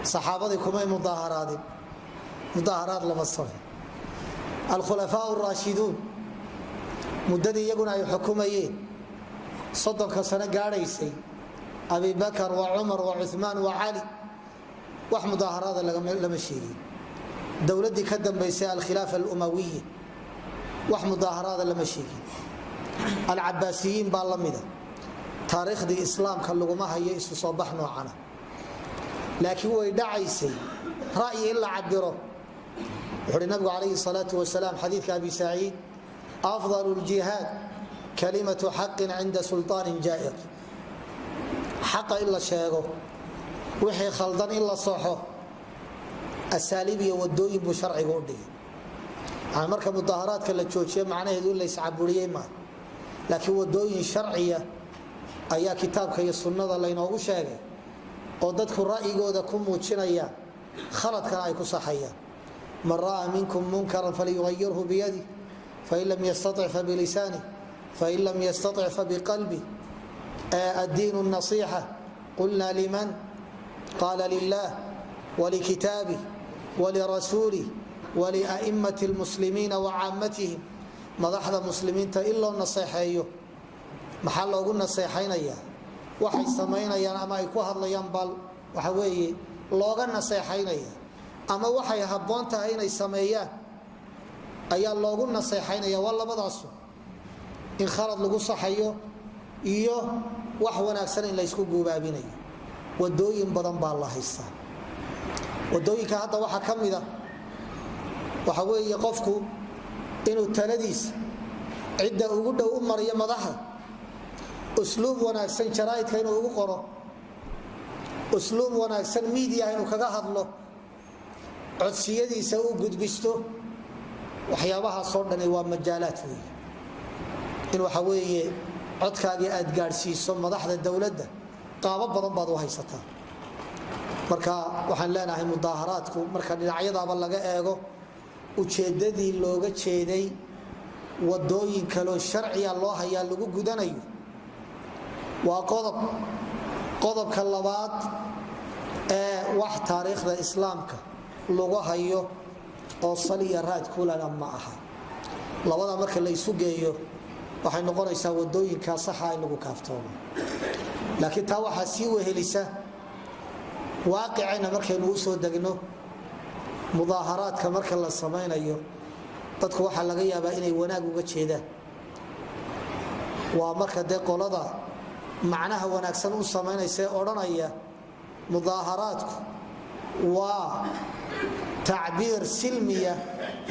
Saxaabadii kumay mudaaharaadin, mudaaharaad lama samay. Alkhulafaa raashiduun muddadii iyaguna ay xukumayeen, 30-ka sano gaadhaysay, Abibakar wa Cumar wa Cumaan wa Cali, wax mudaaharaada lama sheegin. Dowladdii ka dambaysay, alkhilaafa alumawiya, wax mudaaharaada lama sheegin. Alcabaasiyiin baa la mida. Taariikhdii islaamka laguma hayo isu soo bax noocana, laakiin way dhacaysay ra'yi in la cabiro. Wuxu uhi Nabigu calayhi salaau wasalaam, xadiidka Abi Saciid: "Afdal ljihaad kalimatu xaqin cinda sulطaanin jaa'ir." Xaqa in la sheego, wixii khaldan in la soxo, asaaliib iyo wadooyin buu sharciga u dhigay. Yani marka mudaaharaadka la joojiyo, macnaheedu in la iscaburiyey maa, laakiin wadooyin sharciya ayaa kitaabka iyo sunnada laynoogu sheegay oo dadku ra'yigooda ku muujinayaan, khaladkana ay ku saxayaan. "Man ra'aa minkum munkaran falyuayirhu biyadih, fain lam yastatic fabilisanih, fain lam yastatic fabiqalbih. Addiin nasiixa, qulna liman? Qaala lilah walikitaabih walirasuulih walia'immati lmuslimiina wacaammatihim." Madaxda muslimiinta in loo naseexeeyo, maxaa loogu naseexaynayaa? Waxay samaynayaan ama ay ku hadlayaan bal waxa weeye looga naseexaynaya, ama waxay habboon tahay inay sameeyaan ayaa loogu naseexaynaya. Waa labadaasu, in khalad lagu saxayo iyo wax wanaagsan in laysku guubaabinayo. Wadooyin badan baa la haystaa. Wadooyinka hadda waxaa ka mida, waxa weeye, qofku inuu taladiisa cidda ugu dhow u mariyo, madaxda, usluub wanaagsan jaraaidka inuu ugu qoro, usluub wanaagsan miidiyaha inuu kaga hadlo, codsiyadiisa uu gudbisto. Waxyaabahaasoo dhani waa majaalaad weeye in waxa weeye codkaagii aad gaadhsiiso madaxda dowladda. Qaabo badan baad u haysataa. Marka waxaan leenahay, mudaaharaadku marka dhinacyadaaba laga eego, ujeeddadii looga jeeday wadooyin kaloo sharciya loo hayaa lagu gudanayo. Waa qodob. Qodobka labaad ee wax taariikhda islaamka lagu hayo oo saliya raad kulana ma aha. Labada marka la isu geeyo, waxay noqonaysaa wadooyinkaa saxa in lagu kaaftoomo. Laakiin taa waxaa sii wehelisa waaqicayna. Markaynu u soo degno mudaaharaadka, marka la samaynayo, dadku waxaa laga yaabaa inay wanaag uga jeedaan. Waa marka dee qolada macnaha wanaagsan u samaynaysa ee odhanaya mudaaharaadku waa tacbiir silmiya,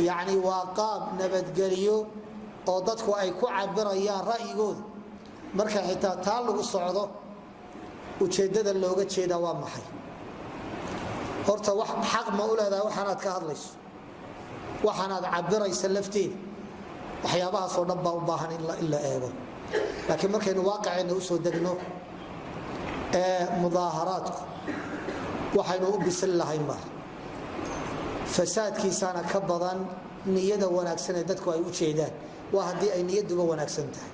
yacni waa qaab nabadgelyo oo dadku ay ku cabirayaan ra'yigooda. Marka xitaa taa lagu socdo, ujeeddada looga jeedaa waa maxay? Horta wax xaq ma u leedahay waxaanaad ka hadlayso, waxaanaad cabiraysa lafteeda? Waxyaabahaasoo dhan baa u baahan in la eego. Laakiin markaynu waaqiceenna usoo degno ee mudaaharaadku, waxaynu u bisil lahayn maaha. Fasaadkiisaana ka badan niyada wanaagsan ee dadku ay u jeedaan, waa haddii ay niyaduba wanaagsan tahay.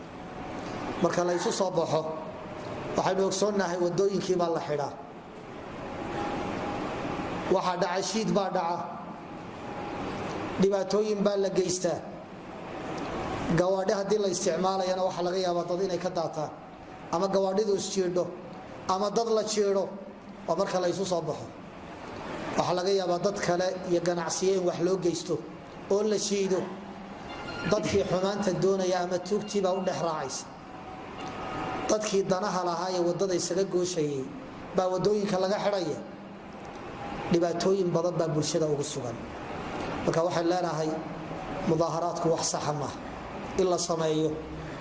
Marka la ysu soo baxo, waxaynu ogsoonnahay wadooyinkii baa la xidhaa, waxaa dhaca shiid baa dhaca, dhibaatooyin baa la geystaa. Gawaadhi haddii la isticmaalayana, waxaa laga yaabaa dad inay ka daataan ama gawaadhidu isjiidho ama dad la jiidho. Oo marka la ysu soo baxo, waxaa laga yaabaa dad kale iyo ganacsiyo in wax loo geysto oo la shiido. Dadkii xumaanta doonaya ama tuugtiibaa u dhex raacaysa. Dadkii danaha lahaa ee wadada isaga gooshayay baa wadooyinka laga xidhaya. Dhibaatooyin badan baa bulshada ugu sugan. Marka waxaan leenahay, mudaaharaadku wax saxa maaha in la sameeyo.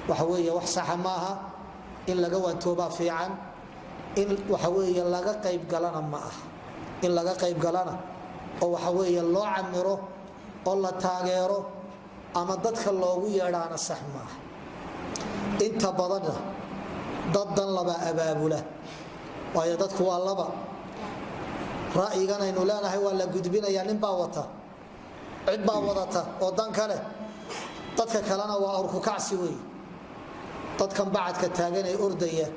Waxa weeye wax saxa maaha, in laga waantoobaa fiican. In waxa weeye laga qayb galana ma aha, in laga qayb galana oo waxa weeye loo camiro oo la taageero ama dadka loogu yeedhaana sax maaha. Inta Inta badanna dad dan laba abaabula, waayo dadku waa laba. Ra'yigan aynu leenahay waa la gudbinayaa, nin baa wata, cid baa wadata oo dan kale, dadka kalena waa urkukacsi wey. Dadkan bacadka taagan ee ordaya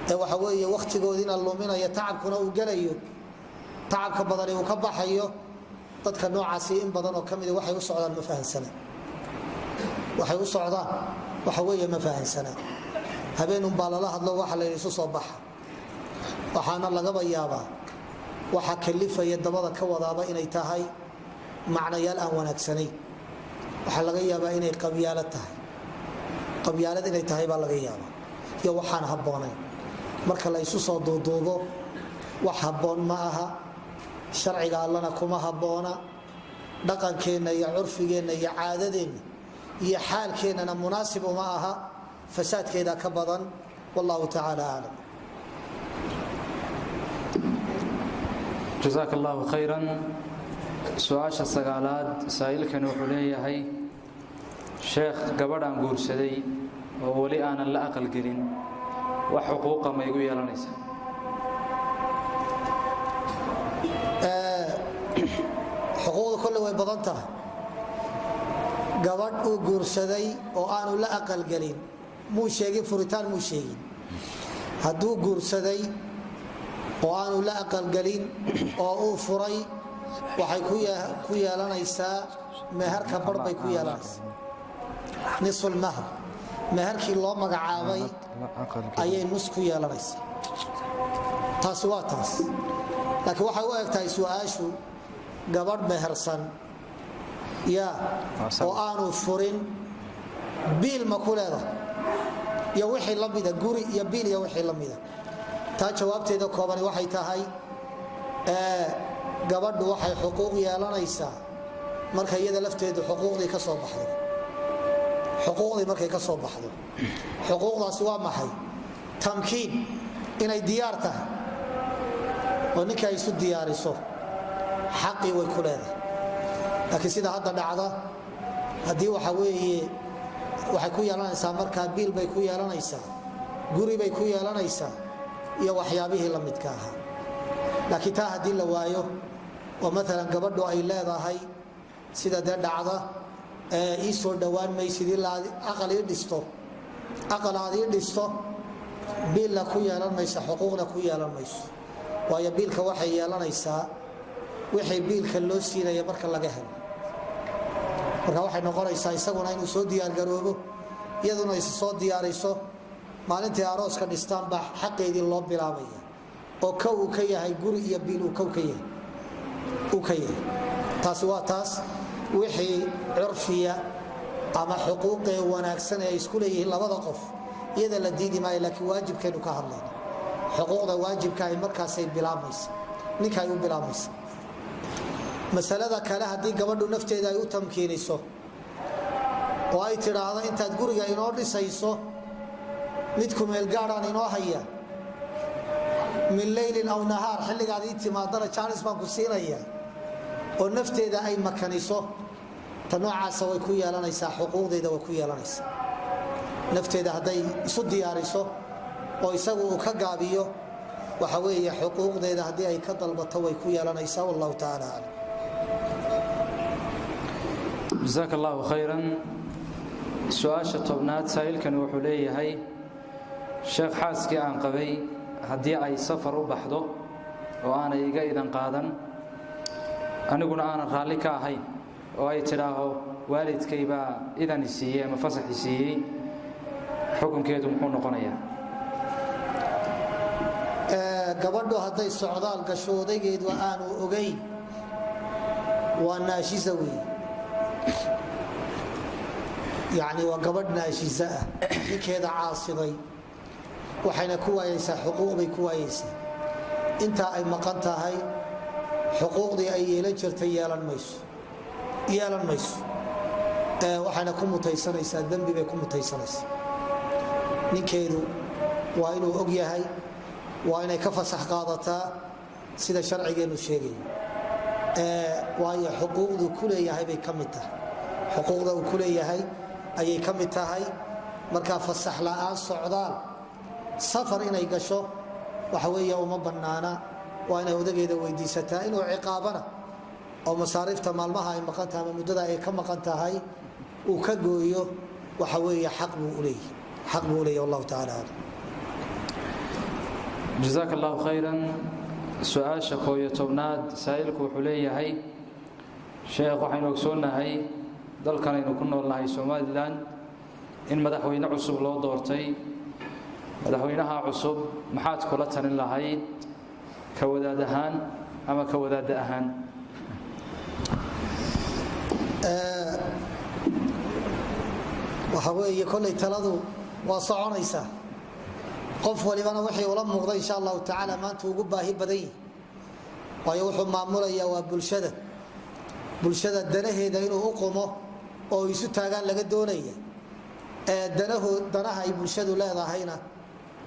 ee waxa weeye wakhtigoodiina luminaya, tacabkuna uu gelayo, tacabka badani uu ka baxayo, dadka noocaasi in badan oo ka mida waxay u socdaan ma fahansana. Waxay u socdaan waxa weeye ma fahansana. Habeenunbaa lala hadlo, waxa la yidhi isu soo baxa. Waxaana lagaba yaabaa waxa kalifaya dabada ka wadaaba inay tahay macnayaal aan wanaagsanayn. Waxaa laga yaabaa inay qabyaalad tahay, qabyaalad inay tahay baa laga yaabaa, iyo waxaan habboonayn. Marka la isu soo duuduubo, wax habboon ma aha, sharciga Allana kuma habboona, dhaqankeenna iyo curfigeenna iyo caadadeenna iyo xaalkeennana munaasib uma aha. Fasaadkeeda ka badan. Wallahu tacaala aclam. Jasaaka allahu khayran. Su-aasha sagaalaad, saa'ilkani wuxuu leeyahay: sheekh, gabadhaan guursaday oo weli aanan la aqalgelin, wax xuquuqa ma igu yeelanaysa? Xuquuqda kolle way badan tahay. Gabadh uu guursaday oo aanu la aqalgelin muu sheegin, furitaan muu sheegin. Hadduu guursaday oo aanu la aqalgelin oo uu furay, waxay ku yeelanaysaa meherka bar bay ku yeelanaysaa, nisfulmahr, meherkii loo magacaabay ayay nus ku yeelanaysaa. Taasi waa taas. Laakiin waxay u eg tahay su-aashu gabadh mehersan ya oo aanu furin, biil ma ku leedahay iyo wixii la mida, guri iyo biil iyo wixii la mida. Taa jawaabteeda koobani waxay tahay, gabadhu waxay xuquuq yeelanaysaa marka iyada lafteedu xuquuqdii ka soo baxdo. Xuquuqdii markay ka soo baxdo. Xuquuqdaasi waa maxay? Tamkiin, inay diyaar tahay oo ninka ay isu diyaariso, xaqii way ku leedahay. Laakiin sida hadda dhacda, haddii waxa weeye waxay ku yeelanaysaa markaa biil bay ku yeelanaysaa, guri bay ku yeelanaysaa iyo waxyaabihii la midka ahaa. Laakiin taa haddii la waayo oo maalan gabadhu ay leedahay, sida dee dhacda, ii soo dhowaan maysid ilaa aqal ii dhisto, aqal aad ii dhisto, biilna ku yeelan maysa, xuquuqna ku yeelan mayso. Waayo, biilka waxay yeelanaysaa wixii biilka loo siinaya marka laga helo. Marka waxay noqonaysaa isaguna inuu soo diyaargaroobo, iyaduna is soo diyaariso. Maalintii arooska dhistaan baa xaqeedii loo bilaabaya, oo kow uu ka yahay guri iyo biil uu kow ka yahay uu ka yahay. Taasi waa taas. Wixii curfiya ama xuquuqee wanaagsan ee ay isku leeyihiin labada qof, iyada la diidi maayo. Laakiin waajibkaynu ka hadlayna, xuquuqda waajibka ay markaasay bilaabmaysa, ninka ay u bilaabmaysa. Masalada kale, haddii gabadhu nafteeda ay u tamkiiniso oo ay tidhaahdo, intaad guriga inoo dhisayso mid kumeelgaadhaan inoo haya, min leylin aw nahaar, xilligaad ii timaadana jaanis baan ku siinaya, oo nafteeda ay makaniso, ta noocaasa way ku yeelanaysaa, xuquuqdeeda way ku yeelanaysaa. Nafteeda hadday isu diyaariso oo isagu uu ka gaabiyo, waxa weeye xuquuqdeeda haddii ay ka dalbato way ku yeelanaysaa. Wallahu tacaala aclam. Jasaaka allahu khayran. Su-aasha 10aad, saa'ilkani wuxuu leeyahay: sheekh, xaaskii aan qabay haddii ay safar u baxdo oo aanay iga idan qaadan, aniguna aanan raalli ka ahayn, oo ay tidhaaho waalidkay baa idan i siiyey ama fasax i siiyey, xukunkeedu muxuu noqonayaa? Gabadhu hadday socdaal gasho odaygeedu aanu ogayn, waa naashisa weeye. Yacni waa gabadh naashisa ah, ninkeeda caasiday, waxayna ku waayeysaa xuquuq bay ku waayeysaa. Intaa ay maqan tahay xuquuqdii ay yeelan jirtay yeelan mayso, yeelan mayso. Waxayna ku mutaysanaysaa dembi bay ku mutaysanaysaa. Ninkeedu waa inuu og yahay, waa inay ka fasax qaadataa sida sharcigeennu sheegayo, waayo xuquuqdu ku leeyahay bay ka mid tahay, xuquuqda uu ku leeyahay ayay ka mid tahay. Markaa fasax la'aan socdaal safar inay gasho waxa weeye uma bannaana. Waa inay odageeda weydiisataa. Inuu ciqaabana oo masaariifta maalmaha ay maqan tahay ama muddada ay ka maqan tahay uu ka gooyo, waxa weeye xaq buu uleeyahy, xaq buu uleeyahy. Wallahu tacala aclam. Jazaaka allahu khayran. Su-aasha 11aad, saa'ilku wuxuu leeyahay: sheekh, waxaynu ogsoonnahay dalkan aynu ku noolnahay, Somaliland, in madaxweyne cusub loo doortay. Madaxweynaha cusub maxaad kula talin lahayd, ka wadaad ahaan ama ka wadaadda ahaan? Waxa weeye, kolley taladu waa soconaysaa, qof walibana wixii ula muuqda insha allahu tacaala maanta ugu baahi badan yihi, waayo wuxuu maamulayaa waa bulshada. Bulshada danaheeda inuu u qumo oo isu taagaan laga doonaya. Ee danahu, danaha ay bulshadu leedahayna,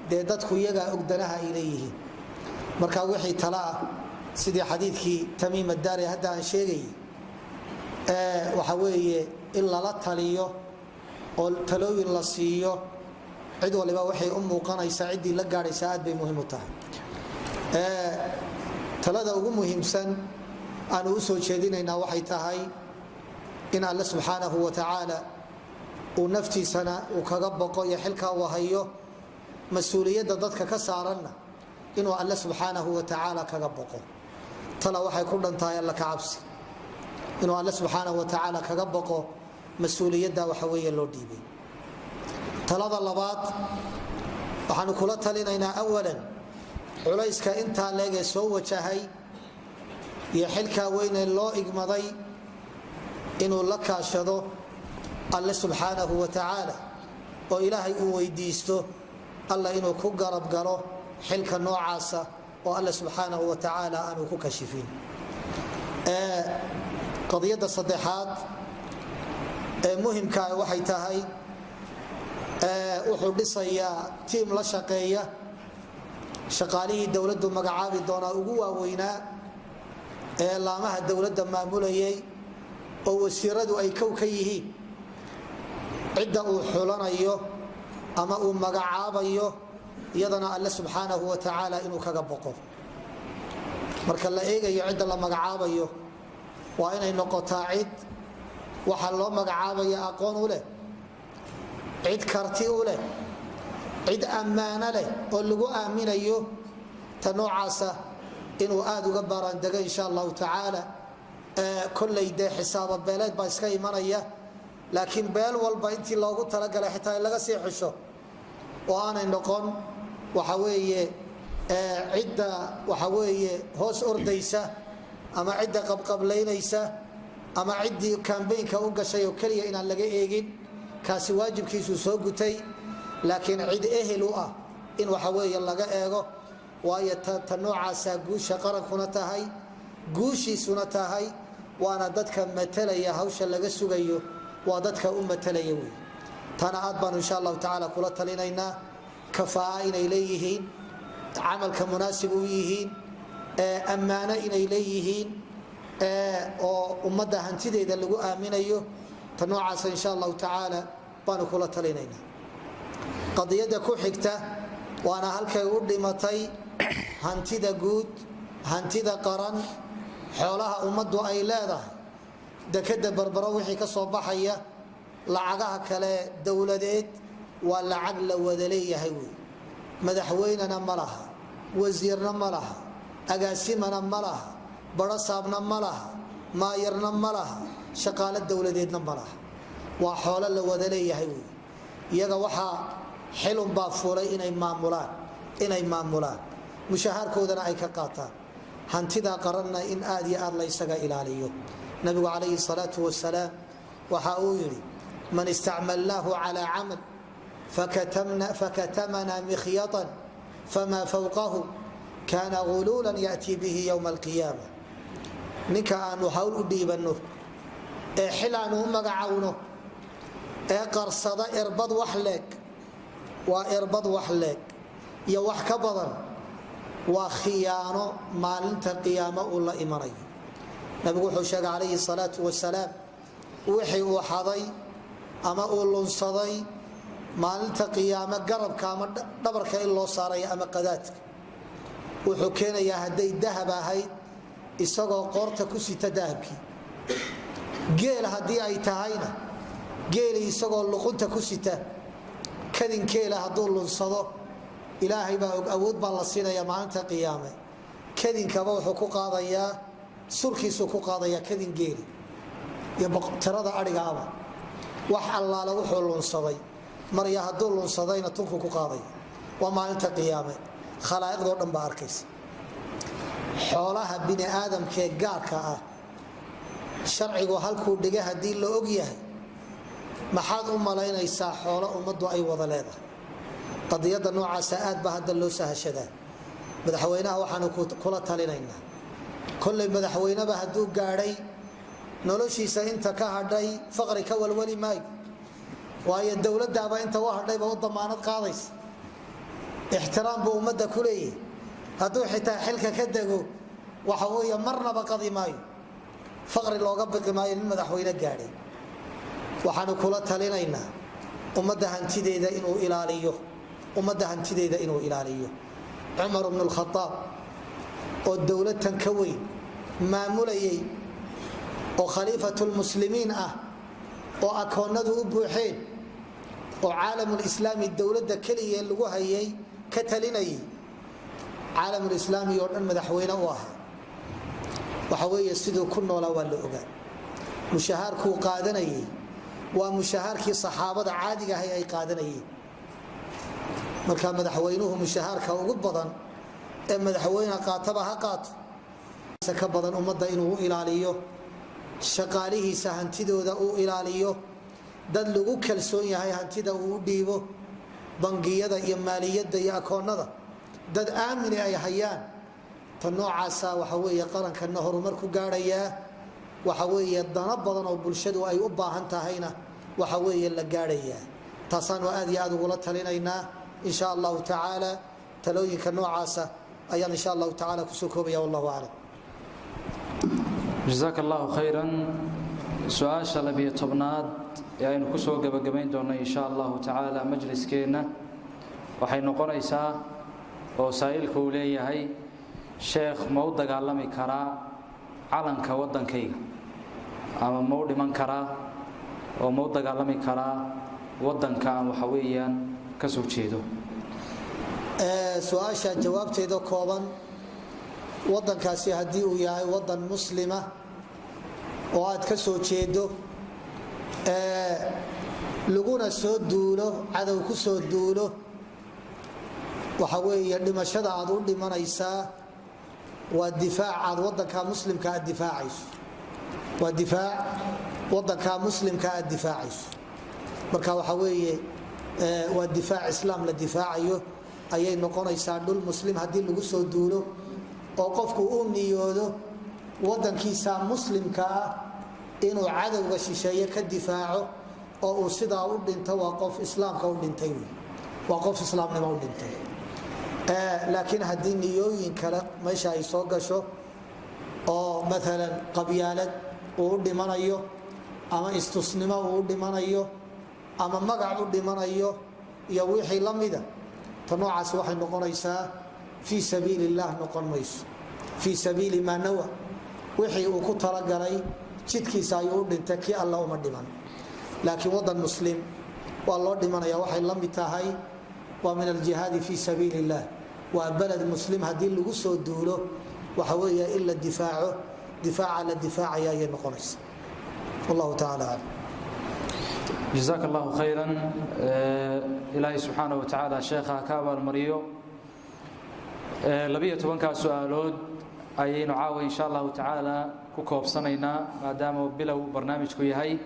dee dadku iyagaa og danaha ay leeyihiin. Marka wixii tala ah, sidii xadiidkii Tamiim Addaari hadda aan sheegayay, waxa weeye in lala taliyo oo talooyin la siiyo cid waliba waxay u muuqanaysaa, ciddii la gaadhaysa, aad bay muhiim u tahay. Talada ugu muhiimsan aanu u soo jeedinaynaa waxay tahay in Alle subxaanahu wa tacaala uu naftiisana uu kaga boqo iyo xilkaa uu hayo, mas-uuliyadda dadka ka saaranna inuu Alle subxaanahu wa tacaala kaga boqo. Tala waxay ku dhan tahay Alla ka cabsi, inuu Alle subxaanahu wa tacaala kaga boqo mas-uuliyadda waxa weeye loo dhiibay. Talada labaad waxaanu kula talinaynaa, awalan, culayska intaa leegee soo wajahay iyo xilkaa weynee loo igmaday inuu la kaashado Alle subxaanahu wa tacaala, oo Ilaahay uu weydiisto Alla inuu ku garab galo xilka noocaasa, oo Alle subxaanahu wa tacaala aanu ku kashifin. Qadiyadda saddexaad ee muhimkaa waxay tahay, wuxuu dhisayaa tiim la shaqeeya. Shaqaalihii dowladdu magacaabi doonaa ugu waaweynaa ee laamaha dowladda maamulayay oo wasiiradu ay kow ka yihiin, cidda uu xulanayo ama uu magacaabayo, iyadana Alle subxaanahu wa tacaala inuu kaga boqo. Marka la eegayo cidda la magacaabayo, waa inay noqotaa cid waxaa loo magacaabaya aqoon u leh, cid karti u leh, cid ammaano leh oo lagu aaminayo. Ta noocaasa inuu aada uga baaraandego insha allahu tacaala. Kolley dee xisaaba beeleed baa iska imanaya, laakiin beel walba intii loogu talagalay xitaa in laga sii xusho, oo aanay noqon waxa weeye cidda waxa weeye hoos ordaysa ama cidda qabqablaynaysa ama ciddii kambeynka u gashay oo keliya inaan laga eegin. Kaasi waajibkiisuu soo gutay, laakiin cid ehel u ah in waxa weeye laga eego, waayo ta noocaasaa guusha qarankuna tahay, guushiisuna tahay, waana dadka matalaya hawsha laga sugayo, waa dadka u matalaya wey. Tana aad baanu insha allahu tacaala kula talinaynaa: kafaa inay leeyihiin, camalka munaasib u yihiin, ammaano inay leeyihiin oo ummadda hantideeda lagu aaminayo. Ta noocaasa insha allahu tacaala baanu kula talinaynaa. Qadiyadda ku xigta, waana halkay u dhimatay hantida guud, hantida qaran, xoolaha ummaddu ay leedahay, dekeda Berbero wixii ka soo baxaya, lacagaha kale dowladeed, waa lacag la wada leeyahay wey. Madaxweynena ma laha, wasiirna ma laha, agaasimana ma laha, barasaabna ma laha, maayarna ma laha, shaqaalo dowladeedna ma laha. Waa xoolo la wada leeyahay wey. Iyaga waxaa xilunbaa fuulay inay maamulaan, inay maamulaan, mushahaarkoodana ay ka qaataan. Hantida qaranna in aad iyo aad laysaga ilaaliyo. Nabigu calayhi salaatu wasalaam waxa uu yidhi: "Man istacmalnaahu calaa camal fakatamana mikhyatan fama fawqahu kaana guluulan yaأtii bihi ywma alqiyaama." Ninka aanu hawl u dhiibanno ee xil aanu u magacowno ee qarsada irbad wax leeg, waa irbad wax leeg iyo wax ka badan, waa khiyaano maalinta qiyaamo uu la imanayo. Nabigu wuxuu sheegay calayhi salaatu wasalaam, wixii uu xaday ama uu lunsaday Maalinta qiyaame garabka ama dhabarka in loo saaraya ama qadaadka, wuxuu keenayaa hadday dahab ahayd isagoo qoorta ku sita dahabkii, geel haddii ay tahayna geeli isagoo luqunta ku sita. Kadinkeela hadduu lunsado, Ilaahay baa og, awood baa la siinaya maalinta qiyaame, kadinkaba wuxuu ku qaadayaa surkiisuu ku qaadayaa, kadin geeli iyo tirada adhigaaba. Wax allaale wuxuu lunsaday, marya hadduu lunsadayna tunku ku qaadaya. Waa maalinta qiyaame, khalaa'iqdoo dhan baa arkaysa. Xoolaha bini aadamkee gaarka ah sharcigu halkuu dhiga haddii la og yahay, maxaad u malaynaysaa xoolo ummaddu ay wada leedahay? Qadiyadda noocaasa aad baa hadda loo sahashadaa. Madaxweynaha waxaanu kula talinaynaa, kolley madaxweyneba hadduu gaadhay, noloshiisa inta ka hadhay faqri ka walwali maayo, waayo dowladdaaba inta u hadhayba u damaanad qaadaysa. Ixtiraam buu ummadda ku leeyahay. Hadduu xitaa xilka ka dego, waxa weeye marnaba qadi maayo, faqri looga biqi maayo nin madaxweyne gaadhay. Waxaanu kula talinaynaa ummadda hantideeda inuu ilaaliyo, ummadda hantideeda inuu ilaaliyo. Cumar bnu Lkhadaab oo dowladtan ka weyn maamulayay oo khaliifatulmuslimiin ah oo akoonnadu u buuxeen oo caalamulislaami dowladda keliya lagu hayay ka talinayay, caalamulislaami oo dhan madaxweyne u ahaa, waxa weeye siduu ku noolaa waa la ogaa. Mushahaarkuu qaadanayay waa mushahaarkii saxaabada caadiga ahay ay qaadanayeen. Marka madaxweynuhu mushahaarka ugu badan ee madaxweyne qaataba ha qaato, ka badan ummadda inuu u ilaaliyo, shaqaalihiisa hantidooda uu ilaaliyo, dad lagu kalsoon yahay hantida uu u dhiibo, bangiyada iyo maaliyadda iyo akoonnada dad aamini ay hayaan. Ta noocaasa waxa weeye qarankana horumar ku gaadhayaa, waxa weeye dano badan oo bulshadu ay u baahan tahayna waxa weeye la gaadhayaa. Taasaanu aad iyo aad ugula talinaynaa in sha Allahu tacaala. Talooyinka noocaasa ayaan insha Allahu tacala kusoo koobaya. Wallahu aclam. Jasaaka Allahu khayran. Su-aasha 12aad ee aynu kusoo gebagabayn doonno insha Allahu tacaala majliskeenna waxay noqonaysaa oo saa'ilka uu leeyahay: "Sheekh, ma u dagaalami karaa calanka waddankayga ama ma u dhiman karaa oo ma u dagaalami karaa waddanka aan waxa weeyaan ka soo jeedo?" Su-aasha jawaabteeda kooban, waddankaasi haddii uu yahay waddan muslima oo aad ka soo jeedo, laguna soo duulo, cadow ku soo duulo, waxa weeye dhimashada aad u dhimanaysaa waa difaac aad wadanka muslimka aad difaacayso, waa difaac wadanka muslimka aad difaacayso. Marka waxa weeye waa difaac islaam la difaacayo ayay noqonaysaa. Dhul muslim haddii lagu soo duulo oo qofku uu niyoodo wadankiisa muslimka ah inuu cadowga shisheeye ka difaaco oo uu sidaa u dhinto, waa qof islaamka u dhintay wey, waa qof islaamnimo u dhintay. Laakiin haddii niyooyin kale meesha ay soo gasho oo maalan qabyaalad uu u dhimanayo ama istusnimo uu u dhimanayo ama magac u dhimanayo iyo wixii la mida, ta noocaasi waxay noqonaysaa fii sabiili illah noqon mayso. Fii sabiili maa nawa, wixii uu ku talagalay jidkiisa ayuu u dhintay, kii Alla uma dhiman. Laakiin wadan muslim waa loo dhimanaya, waxay la mid tahay waa min aljihaadi fii sabiili illah. Waa baled muslim haddii lagu soo duulo, waxa weeye in la difaaco, difaaca la difaacaya ayay noqonaysa. Wallahu tacala aclam. Jazaaka Allahu khayran. Ilaahay subxaana wa tacaala sheekha ha ka abaalmariyo. 12-kaa su-aalood ayaynu caawa insha Allahu tacaala ku koobsanaynaa maadaama bilow barnaamijku yahay.